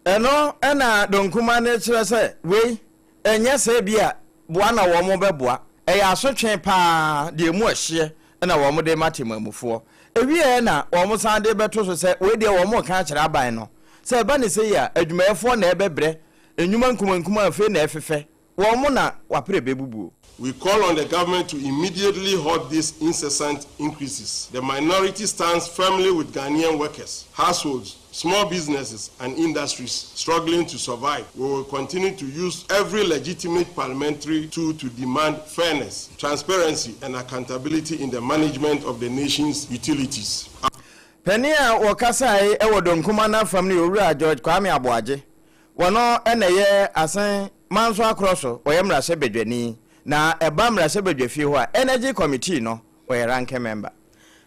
Ɛno na Donkuma no kyerɛ sɛ wei ɛnyɛ sɛ bi a boa na wɔn bɛboa, ɛyɛ asotwe paa deɛ emu ɛhyeɛ na wɔn de ma temamufoɔ. Ɛwieɛ na wɔn san de bɛto so sɛ wei deɛ wɔn reka akyerɛ aban no sɛ ɛba ne sei a adwumayɛfoɔ na ɛbɛbrɛ, nnwuma nkumankuma afei na ɛfefɛ wɔn na wapere bɛbubuo. We call on the government to immediately halt these incessant increases. The minority stands firmly with Ghanaian workers, households, small businesses, and industries struggling to survive. We will continue to use every legitimate parliamentary tool to demand fairness, transparency, and accountability in the management of the nation's utilities. Panin a wɔkasae wɔ Donkuma no afam no yɛ Owura George Kwame Aboagye. Wɔno na ɛyɛ Asen Manso Akorɔ so ɔyɛ mmarahyɛbadwani na ɛba mmarahyɛbadwafie hɔ a Energy Committee no ɔyɛ ranking member.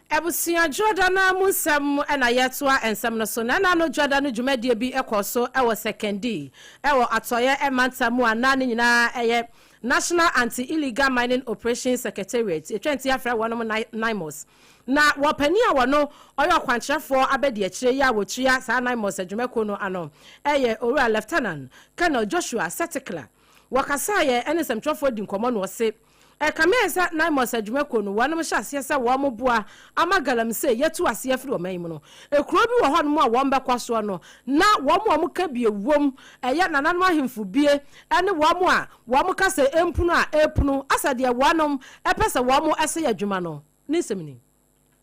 Abusua Dwoda no ara mu nsɛm na yɛretoa nsɛm no so. Na ɛna ano Dwoda no dwumadie bi kɔɔ so wɔ Sekondi wɔ Atɔeɛ mantam mu a na ne nyinaa yɛ National Anti-Illegal Mining Operations Secretariat, yɛtwa nti afrɛ wɔnom NAIMOS. Na wɔ panin a wɔno ɔyɛ ɔkwankyerɛfoɔ abadiakyire yi a wɔtua saa NAIMOS adwumakuo no ano yɛ Owura Lieutenant Colonel Joshua Setekla. Wɔkasaeɛ ne nsɛmtwerɛfoɔ di nkɔmmɔ na ɔse, Ɛkame ayɛ sɛ NAIMOS adwumakuo no wɔnom hyɛ aseɛ sɛ wɔn boa ama galamsey yɛtu aseɛ afiri ɔman yi mu no. Ekuro bi wɔ hɔnom a wɔn bɛkɔ soɔ no na wɔn a wɔka bie wom, ɛyɛ nananom ahemfo bie ne wɔn a wɔn ka sɛ ɛmpunu a ɛpunu asɛ deɛ wɔnom pɛ sɛ wɔn sɛe adwuma no. Ne nsɛm ni.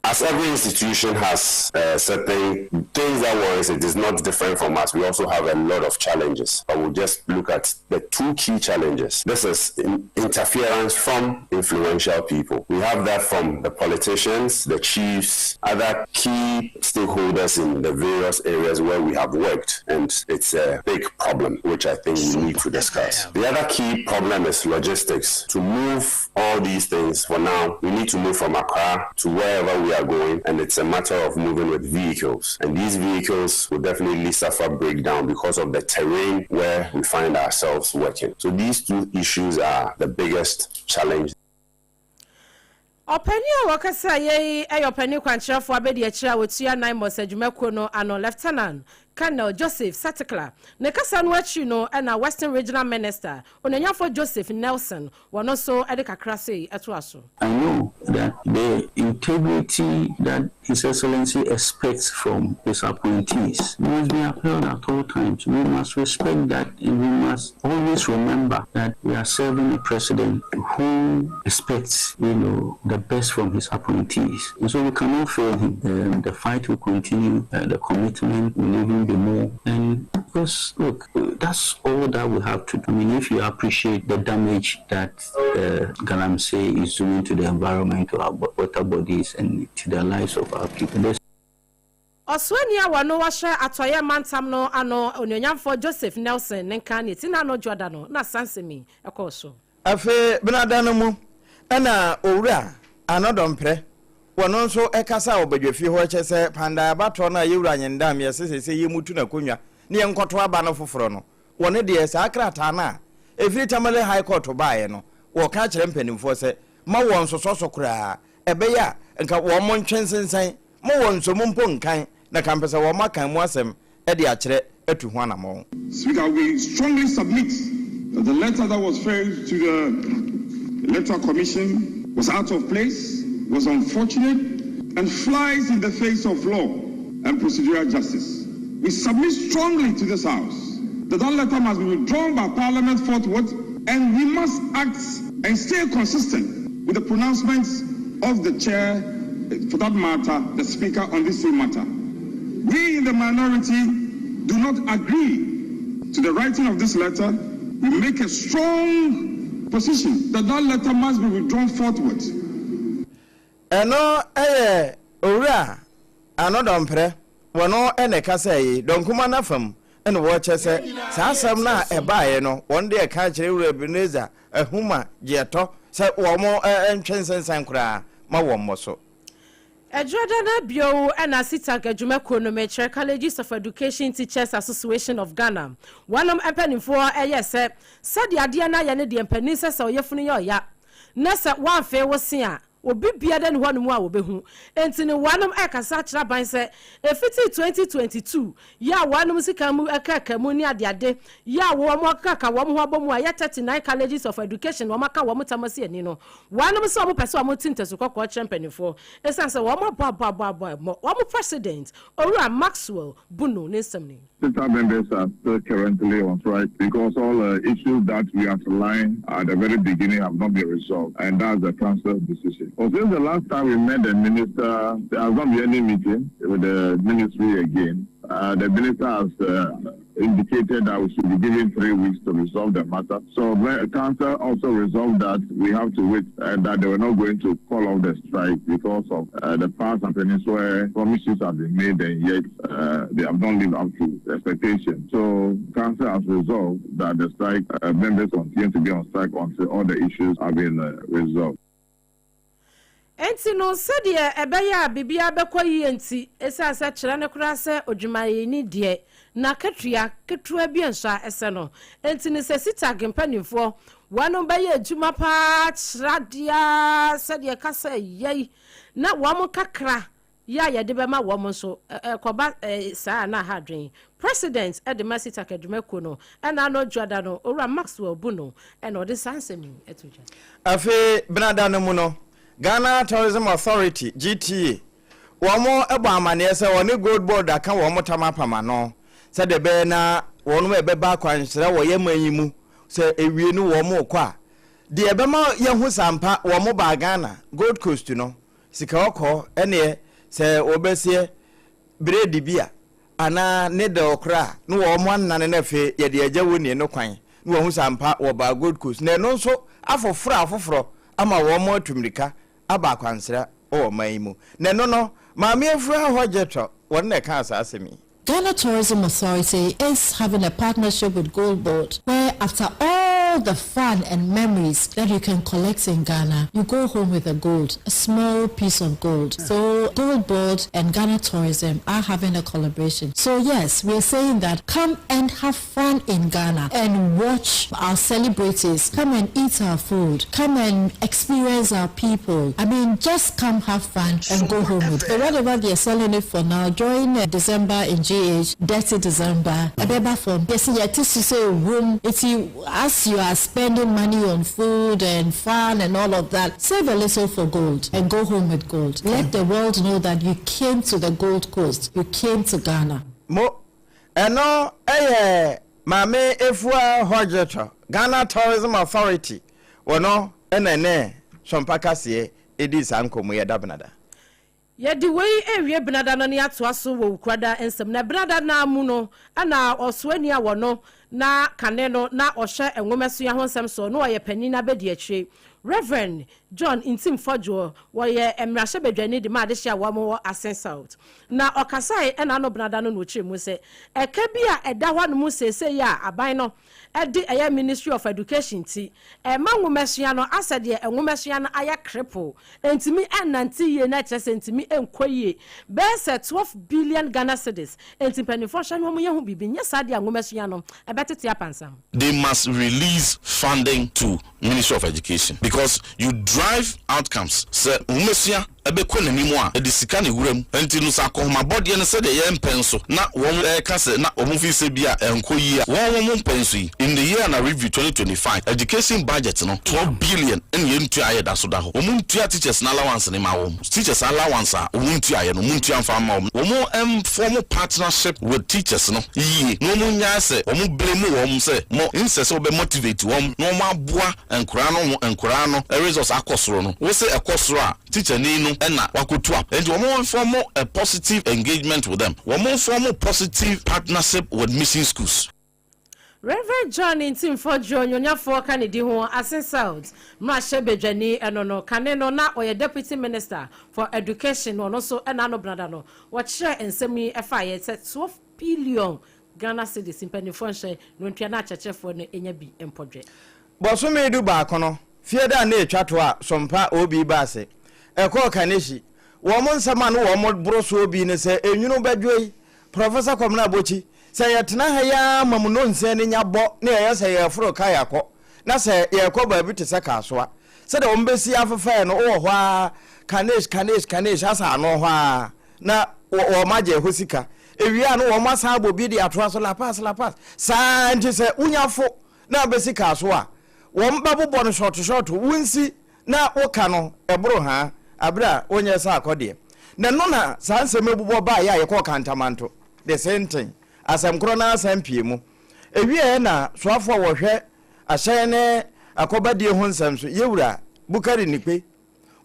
As every institution has uh, certain things that worries it is not different from us. We also have a lot of challenges, but we'll just look at the two key challenges. This is in interference from influential people. We have that from the politicians, the chiefs, other key stakeholders in the various areas where we have worked, and it's a big problem, which I think we need to discuss. The other key problem is logistics. To move all these things for now, we need to move from Accra to wherever we are going, and it's a matter of moving with vehicles. And these vehicles will definitely suffer breakdown because of the terrain where we find ourselves working. So these two issues are the biggest challenge. Ɔpanin a wɔkasaeɛ yi yɛ ɔpanin kwankyerɛfoɔ abadiakyire a ɔtua NAIMOS adwumakuo no ano, Lieutenant Colonel Joseph Satekla. Ne kasa no akyi no na Western Regional Minister, Onuonyamfoɔ Joseph Nelson, wɔno nso de kakra sei toa so. I know that the integrity that His Excellency expects from his appointees must be upheld at all times. We must respect that and we must always remember that we are serving a president who expects, you know, the best from his appointees. And so we cannot fail him. Um, the fight will continue, uh, the commitment will even be more. And because, look, that's all that we have to do. I mean, if you appreciate the damage that uh, Galamsey is doing to the environment, to our water bodies, and to the lives of our people. There's Ɔsoani a wɔno ɔhyɛ Atɔeɛ Mantam no ano Onuonyamfoɔ Joseph Nelson ne nka ne ti n'ano dwoda no na saa nsɛm yi kɔɔ so. Afei benada no mu na Owura Anɔdɔmprɛ, wɔno nso kasa wɔ badwafie hɔ kyɛ sɛ Pandae abatoɔ no a Yɛwura Nyendam yɛse seesei yɛmmutu n'akonnwa na yɛnkɔto aba no foforɔ no, wɔno deɛ saa krataa no a ɛfiri Tamale High Court baeɛ no wɔka akyerɛ mpanimfoɔ sɛ ma wɔnsosɔ so koraa, ɛbɛyɛ a nka wɔn ntwe nsensɛn Mo wɔ nsomu mpo nkan na ka mpɛ sɛ wɔn akan mu asɛm de akyerɛ atu ho anamɔn. Speaker, we strongly submit that the letter that was failed to the Electoral Commission was out of place, was unfortunate, and flies in the face of law and procedural justice. We submit strongly to this House that that letter must be withdrawn by Parliament forthwith, and we must act and stay consistent with the pronouncements of the chair for that matter, the Speaker on this same matter. We in the minority do not agree to the writing of this letter. We make a strong position that that letter must be withdrawn forthwith. Ɛno yɛ Owura Anodɔmprɛ, wɔno na ɛkasaɛ yi, Dɔnkuma no afa mu na wɔkyɛ sɛ saa asɛm no a ɛbaeɛ no wɔn deɛ ɛka kyerɛ Owura Ebenezer Ahuma Gyeɛtɔ sɛ wɔn ntwe nsensan koraa ma wɔn mmɔ so. Ɛdwoada no bio na CETAG adwumakuo no, mekyerɛ Colleges of Education Teachers Association of Ghana, wɔnom mpaninfoɔ yɛɛ sɛ sɛdeɛ adeɛ no ayɛ no deɛ mpanin sɛ sɛ ɔyafunu yɛ ɔya na sɛ woamfee wo se a obi biara nni hɔnom a wɔbɛhu. Enti no wɔnom rekasa akyerɛ aban sɛ ɛfiti 2022 yɛ a wɔnom sika mu kaka mu ne adeade yɛ a wɔn akeka wɔn ho abɔ mu a ɛyɛ 39 Colleges of Education wɔn aka wɔn tam asi ani no wɔnom sɛ wɔn pɛ sɛ wɔn te ntasu kɔkɔɔ kyerɛ mpaninfoɔ ɛsiane sɛ wɔn abɔ abɔ abɔ abɔ ɛmmɔ wɔn President Owura Maxwell Bunu ne nsɛm ni. CETAG members are still currently on strike because all the issues that we outlined at the very beginning have not been resolved, and that's the council's decision. Well, since the last time we met the minister, there has not been any meeting with the ministry again. Uh, the minister has uh, indicated that we should be given three weeks to resolve the matter. So the council also resolved that we have to wait and that they were not going to call off the strike because of uh, the past happenings where promises have been made and yet uh, they have not lived up to expectation. So council has resolved that the strike uh, members continue to be on strike until all the issues have been uh, resolved. Enti no, sɛdeɛ ɛbɛyɛ a biribiara bɛkɔ yie nti, ɛsiane sɛ kyerɛ no koraa sɛ odwumayɛni deɛ, n'akatua ketewa bi nso a ɛsɛ no nti no, sɛ CETAG mpanimfoɔ wɔnom bɛyɛ adwuma pa ara kyerɛ adeɛ ara sɛdeɛ kasa yɛ yi, na wɔn kakra yɛ a yɛde bɛma wɔn nso, ɛkɔba saa a na aha adwene. President de ma CETAC adwumakuo no ɛna ano dwoada no, Owura Maxwell Bunu na ɔde saa nsɛm yi to dwa. Afei Benada no mu no, Ghana Tourism Authority, GTA, wɔn bɔ amaneɛ sɛ wɔne Gold Board aka wɔn tam apam ano sɛdeɛ ɛbɛyɛ na wɔn a ɛbɛba akwankyerɛ wɔ yɛn man yi mu sɛ ɛwie no wɔn rekɔ a, deɛ ɛbɛma yɛahu sɛ ampa wɔn baa Ghana, Gold Coast no, sika kɔkɔɔ ɛneɛ sɛ wɔbɛseɛ beredi bi a anaa ne dɛw koraa a na wɔn anane no afei yɛde agya woni no kwan na wɔahu sɛ ampa wɔbaa Gold Coast na ɛno nso afoforo afoforɔ ama wɔn atu mmirika aba akwansra wɔ ɔman yi mu na ɛno no Maame Afua Hɔgyetɔ wɔn na ɛkaa saa asɛm yi. Ghana Tourism Authority is having a partnership with Gold Board where after all the fun and memories that you can collect in Ghana, you go home with a gold, a small piece of gold. So Gold Board and Ghana Tourism are having a collaboration. So yes, we are saying that come and have fun in Ghana and watch our celebrities, come and eat our food, come and experience our people. I mean, just come have fun and go home with it. Whatever they are selling it for now, during uh, December in GH, Dirty December, ɛbɛba fam. Yɛsi yɛte so sɛ room, eti as you are spending money on food and fun and all of that, save a little for gold and go home with gold. Let the world know that you came to the Gold Coast, you came to Ghana. Mo, ɛno yɛ Maame Efua Hodgetɔ, Ghana Tourism Authority, wɔno na ɛne Sompa Kaseɛ dii saa nkɔmmɔ yi ɛda Benada. Yɛde wei rewie Benada no na yɛatoa so wɔ Wukurada nsɛm. Na Benada no ara mu no na ɔsoani a wɔno na kane no na ɔhwɛ nwomasua ho nsɛm soɔ na ɔyɛ panin abadiakyire, Rev. John Ntim Fodjour, wɔyɛ mmarahyɛbadwani de ma adehye a wɔn wɔ Asen South. Na ɔkasae ɛna ano Benada no na ɔkyerɛ mu sɛ ɛka bi a ɛda hɔ nom seesei a aban no de ɛyɛ Ministry of Education nti ɛma nwomasua no asɛ deɛ nwomasua no ayɛ cripple, ɛntumi ɛnnante yie na ɛkyerɛ sɛ ɛntumi ɛnkɔ yie bɛyɛ sɛ 12 billion Ghana cedis nti mpaninfoɔ nhwɛ na wɔn nyɛ ho biribi nyɛ saa deɛ a nwomasua no ɛbɛtete apansam. They must release funding to Ministry of Education because you drive outcomes sɛ nwomasua bɛkɔ n'anim a ɛde sika na ɛwura mu nti no sɛ akɔnhomabɔdeɛ no sɛdeɛ yɛn mpɛ nso na wɔn reka sɛ na wɔn feel sɛ bi a ɛnkɔ yie a wɔn wɔn mpɛ nso yi in the year na review 2025 education budget no 12 billion ɛna yɛntua yɛ da so da hɔ wɔn ntua teachers no allowance no ma wɔn teachers allowance a wɔn ntuaeɛ no wɔn ntua mfa mma wɔn wɔn mform partnership with teachers no yie na wɔn nyae sɛ wɔn blame wɔn sɛ mo nsɛ sɛ wɔbɛ motivate wɔn na wɔn aboa nkoraa no ho nkoraa nkwadaa no results akɔ soro no, wo se ɛkɔ soro a, tikyani no na wakɔtu a. Enti wɔn nform a positive engagement with them. Wɔn nform positive partnership with mission schools. Rev. John Ntimfo Joe Onyonyafoɔ ka ne di ho Asin South mmarahyɛbadwani ɛno no kane no na ɔyɛ Deputy Minister for Education no ɔno nso ɛna ano benada no wɔkyerɛɛ nsɛm yi ɛfaeɛ sɛ 12 billion Ghana cedis mpaninfoɔ nhyɛ no ntua na akyerɛkyerɛfoɔ no nya bi mpɔdwɛ. Bɔsome du baako no, Fiada a na etwa to a Sompa OB baa ase kɔɔ Kaneshie. Wɔn nsɛm a na wɔn boro soɔ bi ne sɛ, Enwunu bɛdwo yi, Professor Kwamina Abokyi, sɛ yɛtena ha yi ara ma mu nonsia no nya bɔ na yɛyɛ sɛ yɛreforo kae akɔ, na sɛ yɛrekɔ baabi te sɛ Kasoa, sɛdeɛ wɔn bɛsi afefɛɛ no, wowɔ hɔ ara, Kanesh, Kanesh, Kanesh, asa ano hɔ ara, na wɔn agye ɛhɔ sika. Ewie a na wɔn asan abɔ bi de atoa so, La Paz, La Paz. Saa ara nti sɛ wonya fo na abɛsi Kasoa a, wɔn bɛbobɔ no shɔɔto shɔɔto, wonsi na woka no ɛboro haa, abere a wonyɛ sɛ akɔdeɛ. Na ɛno na saa nsɛm yi bobɔ baeɛ a yɛkɔɔ Kantamanto, the same thing, asɛm korɔ no ara san pue mu. Ɛwieɛ na soafoɔ a wɔhwɛ ahyɛn ne akɔbadie ho nsɛm so, Yɛwura Bukari Nikpe,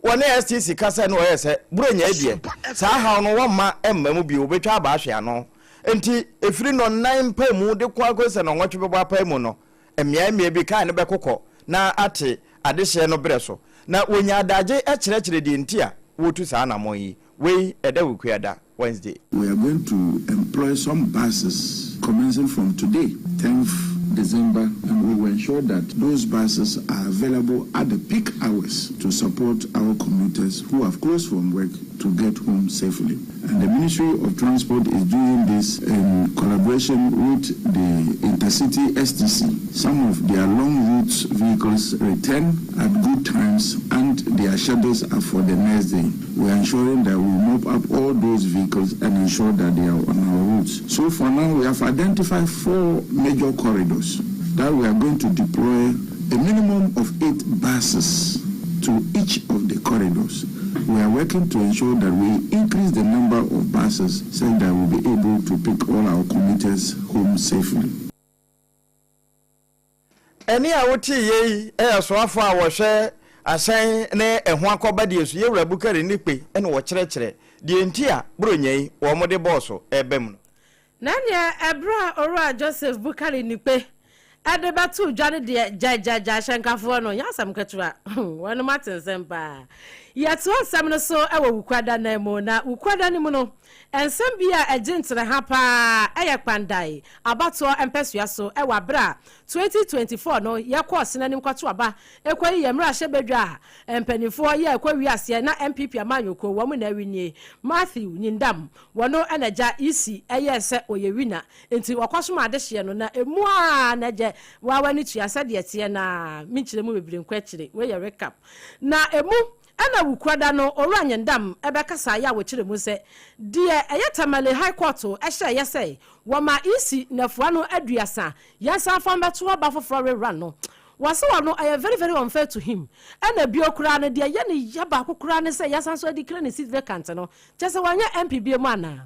wɔne STC kasae na wɔyɛɛ sɛ Buronya yi deɛ, saa haw no wɔmma ɛmma mu bio, wɔbɛtwa aba ahwe ano. Enti ɛfiri nnɔnnan mpaemu de kɔ ara kɔsi sɛ nnɔnwɔtwe bɛbɔ apae mu no, Mmeae-mmeae bi kae no bɛkokɔ na ate adehyeɛ no berɛ so, na wɔnya adagye kyerɛkyerɛ deɛ nti a wɔretu saa anammɔn yi. Wei ɛda Wukuada, Wednesday. We are going to employ some buses commencing from today, 10th December, and we will ensure that those buses are available at the peak hours to support our commuters who have closed from work to get home safely. And the Ministry of Transport is doing this in collaboration with the Intercity STC. Some of their long route vehicles return at good times and their schedules are for the next day. We are ensuring that we mop up all those vehicles and ensure that they are on our routes. So for now, we have identified four major corridors that we are going to deploy a minimum of eight buses to each of the corridors. We are working to ensure that we increase the number of buses so that we'll be able to pick all our commuters home safely. Ɛnne a wotee yei yɛ soafoɔ a wɔhwɛ ahyɛn ne ɛho akɔbadeɛ so, Yewura Bukari Nikpe na ɔkyerɛkyerɛ deɛ nti a Buronya yi wɔde bɔɔso reba mu no. Na ɛnneɛ ɛberɛ a Owura Joseph Bukari Nikpe de bɛtoo dwa no deɛ, gyaegyaegyae hyɛnkafoɔ no, nyɛ asɛm ketewa, wɔnom ate nsɛm paa. Yɛtoa nsɛm no so wɔ Wukuada nan mu, na Wukuada no mu no, nsɛm bi a ɛgye ntereha paa yɛ Kpandae abatoɔ mpɛsoa so wɔ aberɛ a 2024 no yɛkɔɔ sene anim kɔto aba kɔyi yɛn mmarahyɛbadwa a mpaninfoɔ yɛɛ kɔ wie aseɛ na NPP amanyɔkuo wɔn na awinie Matthew Nyindam Wɔno na gya Isi yɛɛ sɛ ɔyɛ wina nti ɔkɔsom adehyeɛ no na ɛmu ara na gya waa w'ani tua sɛdeɛ ɛteɛ no ara menkyerɛ mu bebree nkɔ akyire wei yɛ recap na ɛmu na Wukuada no Owura Nyendam bɛkasaeɛ a wɔkyerɛ mu sɛ deɛ ɛyɛ Tamale High Court hyɛeɛ sɛ wɔma Isi nnafua no aduasa yɛnsan fa mmɛto aba foforɔ rerun no wɔse ɔno ɛyɛ very very unfair to him ɛna bio koraa no deɛ ɛyɛ ne ya baako koraa ne sɛ yɛasan so adeclare ne seat vacant no Kyerɛ sɛ wanyɛ MP biom anaa?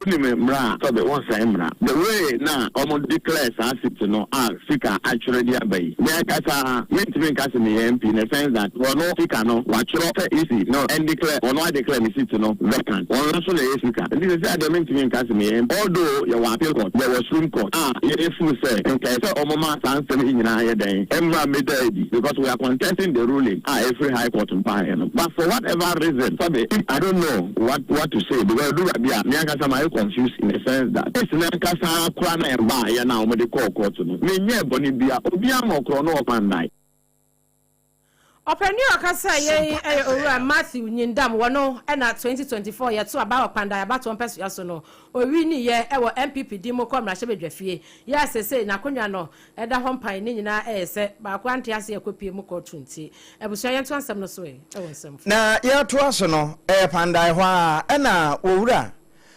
Wonim mmra a sɛbe wonsɛe mmra. The way na ɔmo declare saa seat no a Speaker atwerɛ de aba yi, me ankasa mentumi nka se meyɛ MP in the sense that ɔno Speaker no watwerɛ sɛ EC no ɛndeclare, ɔno adeclare me seat no vacant, ɔno nso na ɛyɛ Speaker. Nti sesei adeɛ mentumi nka se meyɛ MP although yɛwɔ appeal court, yɛwɔ Supreme Court a yɛ feel sɛ nka ɛsɛ ɔmo ma saa nsɛm yi nyinaa yɛ dɛn mmra mmɛda adi because we are contesting the ruling a ɛfiri High Court mpaeɛ no but for whatever reason sɛbe I don't know what what to say because ɛduru baabi a me ankasa mayɛ confused in a sense that case no ankasa koraa na ɛbaeɛ no a wɔde kɔɔ court no menyɛɛ bɔne bia obiara ma ɔkorɔ no ɔkwan nnae. Ɔpanin a ɔkasaeɛ yi yɛ Owura Matthew Nyindam, wɔno na 2024 yɛto aba wɔ Kpandai abatoɔ mpɛsoa so no, ɔwiniiɛ wɔ NPP din mu kɔɔ mmarahyɛbadwafie, yɛ a seesei n'akonnwa no da hɔ mpan, ne nyinaa yɛ sɛ baako ante aseɛ kɔpue mu kɔɔto nti. Abusua yɛntoa nsɛm no so ɛ wɔ nsɛm foforɔ. Na yɛretoa so no, ɛyɛ Kpandai hɔ ara ɛna Owura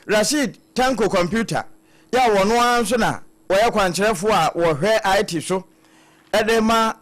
Rasheed Tanko Computer yɛ a wɔno ara nso na wɔyɛ kwankyerɛfoɔ a wɔhwɛ IT so de ma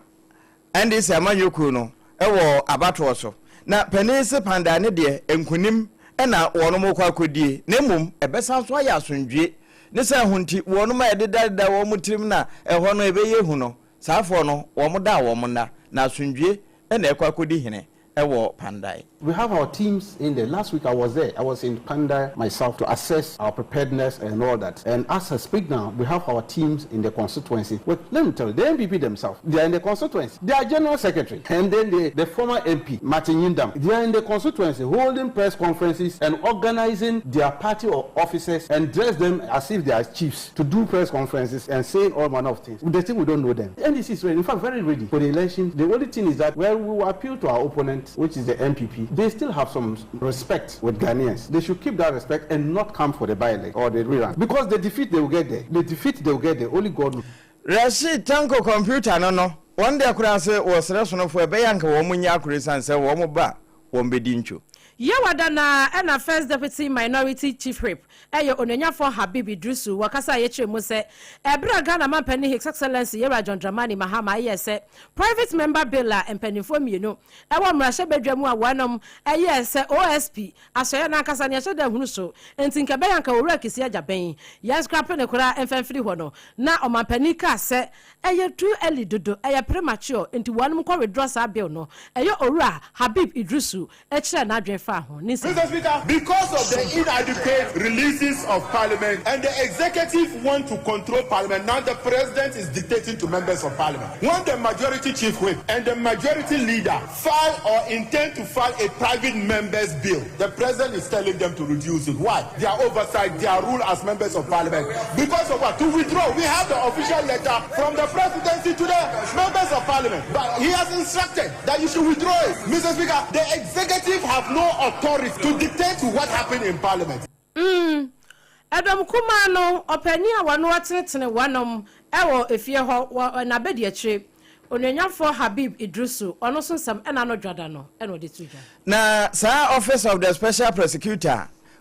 NDC amanyɔkuo no wɔ abatoɔ so. Na panin se Pandaa ne deɛ nkunim na wɔnom rekɔ akɔdie na mmom ɛbɛsan so ayɛ asomdwie ne sɛ ɛho nti wɔnom a ɛdedadeda wɔn tirim na ɛhɔ no ɛbɛyɛ hu no. Saafoɔ no, wɔn da a wɔn nna, na asomdwie na ɛkɔ akɔdi hene wɔ Kpandai. We have our teams in there. Last week I was there. I was in Kpandai myself to assess our preparedness and all that. And as I speak now, we have our teams in the constituency. Well, let me tell you, the NPP themselves, they are in the constituency. Their general secretary and then the, the former MP, Martin Nyindam, they are in the constituency holding press conferences and organizing their party officers and dress them as if they are chiefs to do press conferences and saying all manner of things. The thing we don't know them. NDC is ready, in fact, very ready for the election. The only thing is that, well, we will appeal to our opponent, which is the NPP. They still have some respect with Ghanaians. They should keep that respect and not come for the by-elect or the rerun. Because the defeat they will get there, the defeat they will get there, only God knows. Rashid Tanko kɔmputa no no, wɔn deɛ koraa se wɔsrɛ sonofoɔ ɛbɛyɛ anka wɔn nyɛ akoro esiane sɛ wɔn ba a wɔn bɛdi ntwo. Yawada na ɛna First Deputy Minority Chief Whip yɛ Onuonyafoɔ Habib Iddrisu wɔ kasa a yɛkyerɛ mu sɛ ɛberɛ a Ghana Mampanin His Excellency Yɛwura John Dramani Mahama yɛɛ sɛ Private Member Bill a mpaninfoɔ mmienu wɔ mmarahyɛbadwa mu a wɔnom yɛɛ sɛ OSP asɔeɛ no ankasa no yɛhyɛ da hunu so nti nka ɛbɛyɛ anka Owura Kissi Agyabeng yɛn scrape no koraa mfa mfiri hɔ no na Ɔmanpanin kaa sɛ ɛyɛ too early dodo ɛyɛ premature nti wɔnom nkɔ withdraw saa bill no ɛyɛ Owura Habib Iddrisu kyerɛɛ n'adwene faa ho. Ne nsɛm. Mr. Speaker, because of the inadequate releases of parliament and the executive want to control parliament, now the president is dictating to members of parliament. When the majority chief whip and the majority leader file or intend to file a private member's bill, the president is telling them to reduce it. Why? Their oversight, their rule as members of parliament. Because of what? To withdraw. We have the official letter from the presidency to the members of parliament. But he has instructed that you should withdraw it. Mr. Speaker, the executive have no authority to dictate to what happened in parliament. Mm, ɛdɔm kumaa no ɔpanin a wɔn atenetene wɔnom wɔ efie hɔ wɔ n'abadiakyire, Onuonyamfoɔ Habib Idrisu, ɔno nso nsɛm ɛna ano dwada no ɛna ɔde to dwa. Na saa Office of the Special Prosecutor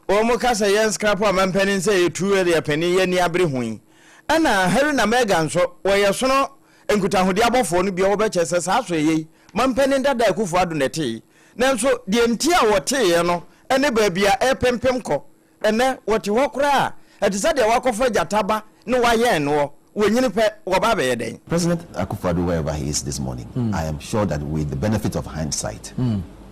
a wɔn ka sɛ yɛn scrap amampanin sɛ yɛtu deɛ panin yɛ ani abere ho yi, ɛna Haruna Mega nso wɔyɛ sono Nkitahodi abɔfoɔ no bi a wɔbɛkyerɛ sɛ saa asoɛeɛ yi mampanin dada Akufo Addo na ɛteeɛ. Nanso deɛ nti a wɔteeɛ no ne baabi a ɛrepempem kɔ. Ɛnnɛ wɔte hɔ koraa a, ɛte sɛ deɛ wɔakɔfa gyata ba na wɔayɛn noɔ. Wɔnyini pɛ, wɔba abɛyɛ dɛn? President Akufo-Addo, wherever he is this morning, I am sure that with the benefit of hindsight,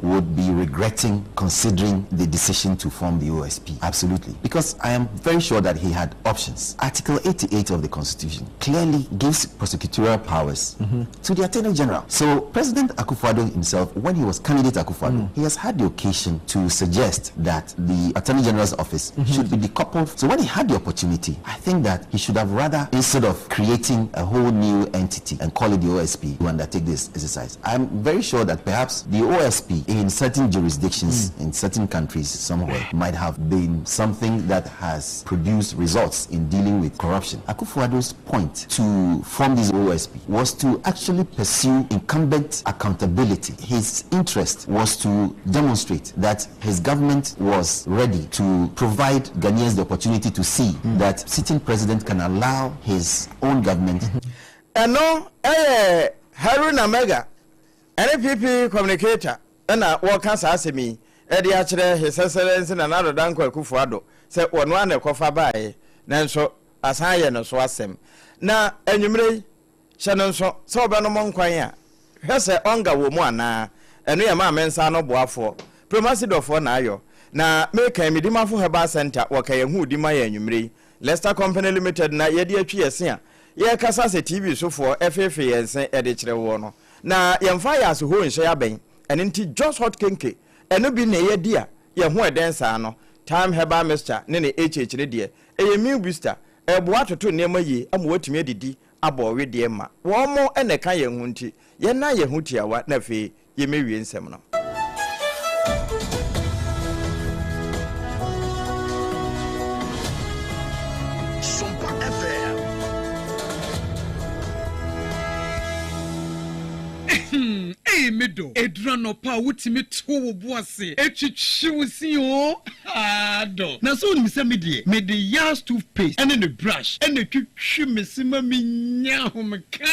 would be regretting considering the decision to form the OSP. Absolutely. Because I am very sure that he had options. Article 88 of the Constitution clearly gives prosecutorial powers mm-hmm. to the Attorney General. So President Akufo-Addo himself, when he was candidate Akufo-Addo, mm. he has had the occasion to suggest that the Attorney General's office mm-hmm. should be decoupled. So when he had the opportunity, I think that he should have rather, instead of creating a whole new entity and call it the OSP to undertake this exercise, I'm very sure that perhaps the OSP in certain jurisdictions, mm. in certain countries somewhere, might have been something that has produced results in dealing with corruption. Akufo-Addo's point to form this OSP was to actually pursue incumbent accountability. His interest was to demonstrate that his government was ready to provide Ghanaians the opportunity to see mm. that sitting president can allow his own government. Ɛno yɛ Haruna Mega, NPP communicator na wɔka saa asɛm yi de akyerɛ His Excellency Nana Addo Dankwa Akufo Addo sɛ ɔno ara na ɛkɔfa baeɛ nanso asan ayɛ no so asɛm. Na anwummerɛ yi, hyɛ no nso sɛ wobɛnom nkwan a, hwɛ sɛ ɔnga wɔ mu anaa. Ɛno yɛ Maame nsa ano boafoɔ, Promasidɔfoɔ na ayɔ. Na mekan Medimafo Herbal Centre wɔka yɛn ho redi ma yɛn anwummerɛ yi. Lester Company Limited na yɛde atwi yɛn se a yɛrekasa sɛ TV sofoɔ feefee yɛn se de kyerɛ woɔ no. Na yɛmfa ayaase hoo nhyɛ abɛn, ɛno nti Jos Hot Kenke, ɛno bi na yɛadi a yɛn ho ɛdɛn saa no. Thyme Herbal Mixture ne ne HH no deɛ, ɛyɛ meal booster, ɛboa toto nneɛma yie ama woatumi adidi abɔ wedeɛ ma. Wɔn na ɛka yɛn ho nti, yɛnnan yɛn ho tiawa na afei yɛmmɛwie nsɛm no. Sompa FM. Ei me dɔ, ɛduru anɔpa a wotumi to wo bo ase twitwi wo se oo, haa dɔ. Na sɛ wonim sɛ me deɛ, mede Yas toothpaste ne ne brush na ɛtwitwi me se ma menya ahomeka.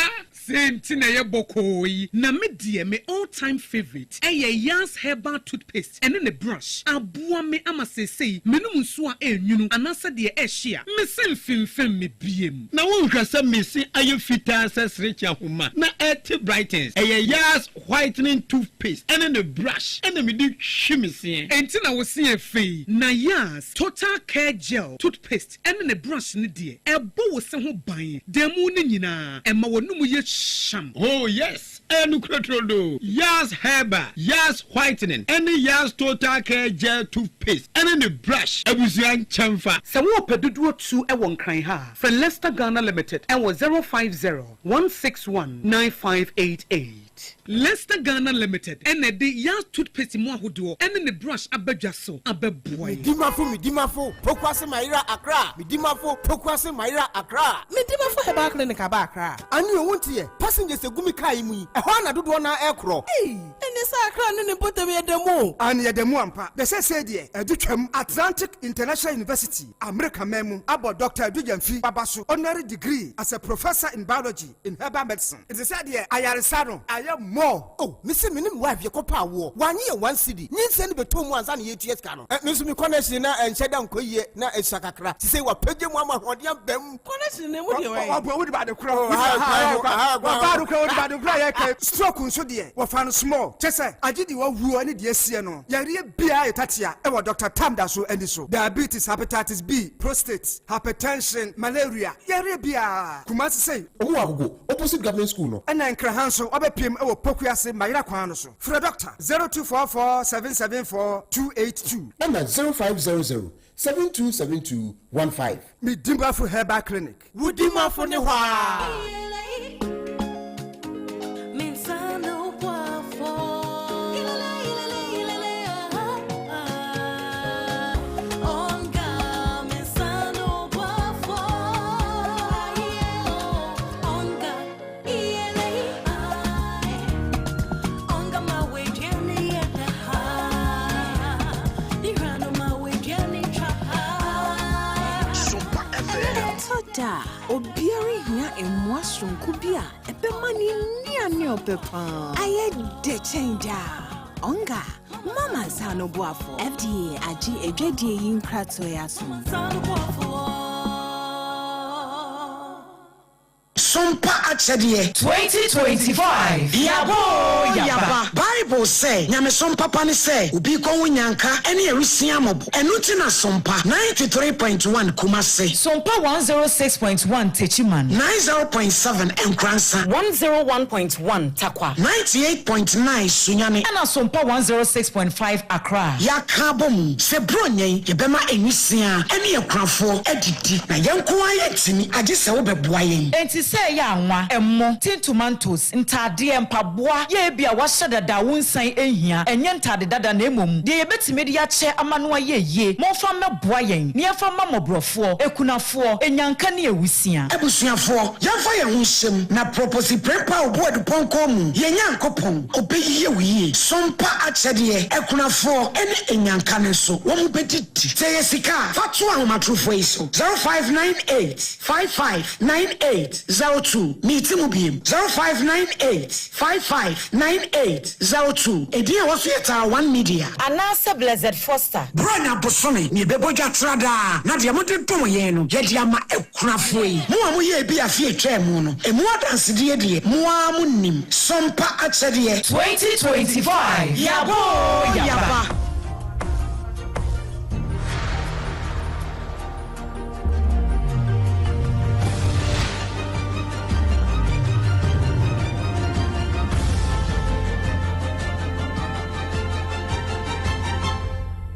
Sei nti na ɛyɛ bɔkɔɔ yi. Na me deɛ me all time favourite ɛyɛ Yaz herbal toothpaste ɛne ne brush. Aboa me ama seesei menom nsuo a ɛnwunu anaasɛ deɛ ɛhye a, me se mfemfem me biem. Na wonhwɛ sɛ me se ayɛ fitaa sɛ serekye ahoma na ɛte brightens. Ɛyɛ Yaz whitening toothpaste ɛne ne brush ɛna mede twi me seɛ. Enti na wo se yɛ fɛ yi. Na Yaz total care gel toothpaste ɛne ne brush no deɛ, ɛbɔ wo se ho ban da mu no nyinaa, ɛma w'anum yɛ hyam. Oh yes, ɛyɛ nokorɛ turodoo. Yaz Herbal, Yaz Whitening ɛne Yaz Total Care Gel Toothpaste ɛne ne brush abusua nkyɛnfa. Sɛ worepɛ dodoɔ tu wɔ Nkran ha a, frɛ Lester Ghana Limited wɔ 050 161 9588. Lester Ghana Limited na ɛde Yaz Toothpaste mu ahodoɔ ne ne brush aba dwa so abɛboa yɛn. Medimafo Medimafo Pokuase Mayera Accra Medimafo Pokuase Mayera Accra. Medimafo Herbal Clinic aba Accra. Ane o wonteɛ, passengers egu me car yi mu yi, ɛhɔ ara na dodoɔ no ara ɛrekorɔ. Ei! Ɛnneɛ sɛ Accra ne ne mpɔtam yɛ da mu o. Aane yɛda mu ampa. Na seesei deɛ adu twam. Atlantic International University, Amerika man mu, abɔ Dɔkta Adu Gyamfi Baba so honorary degree as a Professor in Biology in Herbal Medicine. Nti sɛ deɛ ayaresa no ayɛ more. Oh me se me ne me wife yɛ kɔ pɛ awoɔ wanye yɛ one cedi nyinsɛn no bɛtɔ mu ansa na yɛtua sika no eh me nso me connection na ɛnhyɛ da nkɔ yie na ɛsua kakra sisei wapagya mu ama ahoɔden aba mu. Connection no emu deɛ wɛn. Ɔboa wode bade korɔ wɔba do korɔ wode bade korɔ yɛ kɛ stroke nso deɛ wɔfa no small kyɛ sɛ agye deɛ wawuo ne deɛ asie no yareɛ biara yɛ tatea ɛwɔ Doctor Tam da so ani so diabetes hepatitis B prostate hypertension malaria yareɛ biara Kumasi sei. Ɔmo wɔ Agogo opposite government school no. Ɛna Nkraha nso wabɛpiem wɔ Pokuase Mayera kwan no so. Frɛ Dɔkta 0244 774 282. Ɛna 0500 7272 15. Medimafo Herbal Clinic. Wo dimafo ne hɔ aa. Ɛtɔ da a, obiara hia mmoa soronko bi a ɛbɛma ne nnuane a ɔpɛ paa ayɛ dɛ kyɛn daa. Ɔnga, mama nsa ano boafo. FDA agye adwadie yi nkratoɔ yi atom. Sompa akyɛdeɛ. 2025 Yaba oo yaba. Bible sɛ, Nyamesom papa ne sɛ obi kɔ ho nyanka ne awisia mmɔbɔ. Ɛno nti na Sompa 93.1 Kumase. Sompa 106.1 Techiman. 90.7 Nkoransa. 101.1 Tarkwa. 98.9 Sunyani. Ɛna Sompa 106.5 Accra. Yɛaka abɔ mu sɛ Buronya yi yɛbɛma nwisiaa ne akunafoɔ adidi, na yɛn nko ara yɛntumi, agye sɛ wobɛboa yɛn. Enti sɛ ɛyɛ anwa, ɛmo, tin tomantos, ntaadeɛ, mpaboa, yɛ ebia wɔahyɛ dada a wonsan nhia, ɛnyɛ ntaade dada na mmom deɛ yɛbɛtumi de akyɛ ama no ayɛ yie, momfa mmɛboa yɛn na yɛmfa mma mmɔborɔfoɔ, akunafoɔ, anyanka ne awusia. Abusuafoɔ, yɛmfa yɛn ho nhyɛ mu, na Proposi Prempeh Obuadu Pɔnkɔ mu, yɛn Nyankopɔn, ɔbɛyie wo yie. Sompa akyɛdeɛ, akunafoɔ ne anyanka no nso, wɔn bɛdidi. Sɛ ɛyɛ sika a, fa to ahomatorofoɔ yi so, 0598 55 98 02. Meti mu biem, 0598 55 98 02. Edin a ɛwɔ so yɛ Tara One Media. Anaasɛ Blessed Foster. Buronya bosome na yɛbɛbɔ dwa tra daa, na deɛ mode dom yɛn no, yɛde ama akunafoɔ yi. Mo a moyɛɛ bi afe a ɛtwaa mu no, emu adansedie deɛ, mo ara monim. Sompa akyɛdeɛ. 2025 Yaba oo yaba.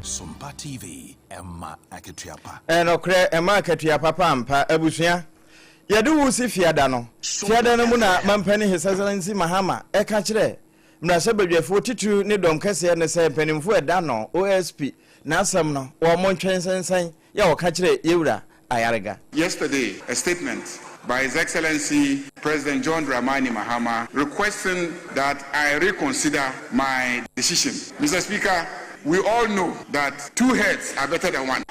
Sompa TV, ɛma akatua pa. Ɛnokorɛ, ɛma akatua papa ampa. Abusua, yɛde wo si Fiada no. Fiada no mu na Mampanin His Excellency Mahama ɛka kyerɛ Mmarahyɛbadwafoɔ titiriw ne dɔm kɛseɛ no sɛ mpanimfoɔ a ɛda no, OSP, n'asɛm no, wɔn ntwɛn nsɛnsɛn yɛ a wɔka kyerɛ Yewura Ayariga. Yesterday, a statement by His Excellency President John Dramani Mahama requesting that I reconsider my decision. Mr. Speaker, we all know that two heads are better than one.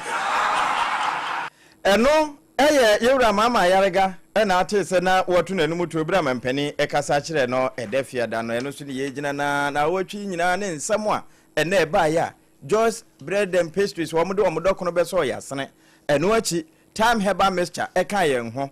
Ɛno yɛ Yewura Mahama Ayariga. Ɛna atee sɛ na wɔto n'anom tuo berɛ a mampanin kasa kyerɛɛ no ɛda fiada no. Ɛno nso ne yɛgyina na naawɔtwe yi nyinaa ne nsɛm a ɛnnɛ ɛbaeɛ a Joyce Bread and Pastries wɔn de wɔn dɔkono bɛsɔɔ yɛn asene. Ɛno akyi Thyme Herbal Mixture ɛkaa yɛn ho.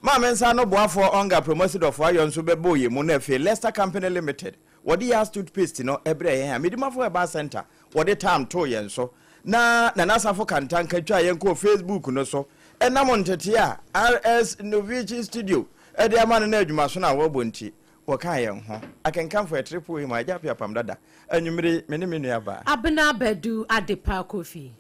Maame nsa ano boafoɔ Onga Promosi Dɔfoɔ Ayɔ nso bɛbɔɔ yɛn mu na afei Lester Company Limited wɔde Yas Toothpaste no brɛɛ yɛn a Medimafo Herbal Centre wɔde Thyme too yɛn so na Nana Asafo Kantanka twaa yɛn kɔɔ Facebook no so ɛnam ntetee a RS Novici Studio de ama no ne adwumasono a wɔbɔ nti wɔkaa yɛn ho. Akenkanfo Ɛtere Poe mu Agya Appiah Pam Dada anwummere yi me ne me nua baa. Abena Badu Adepa Kofi.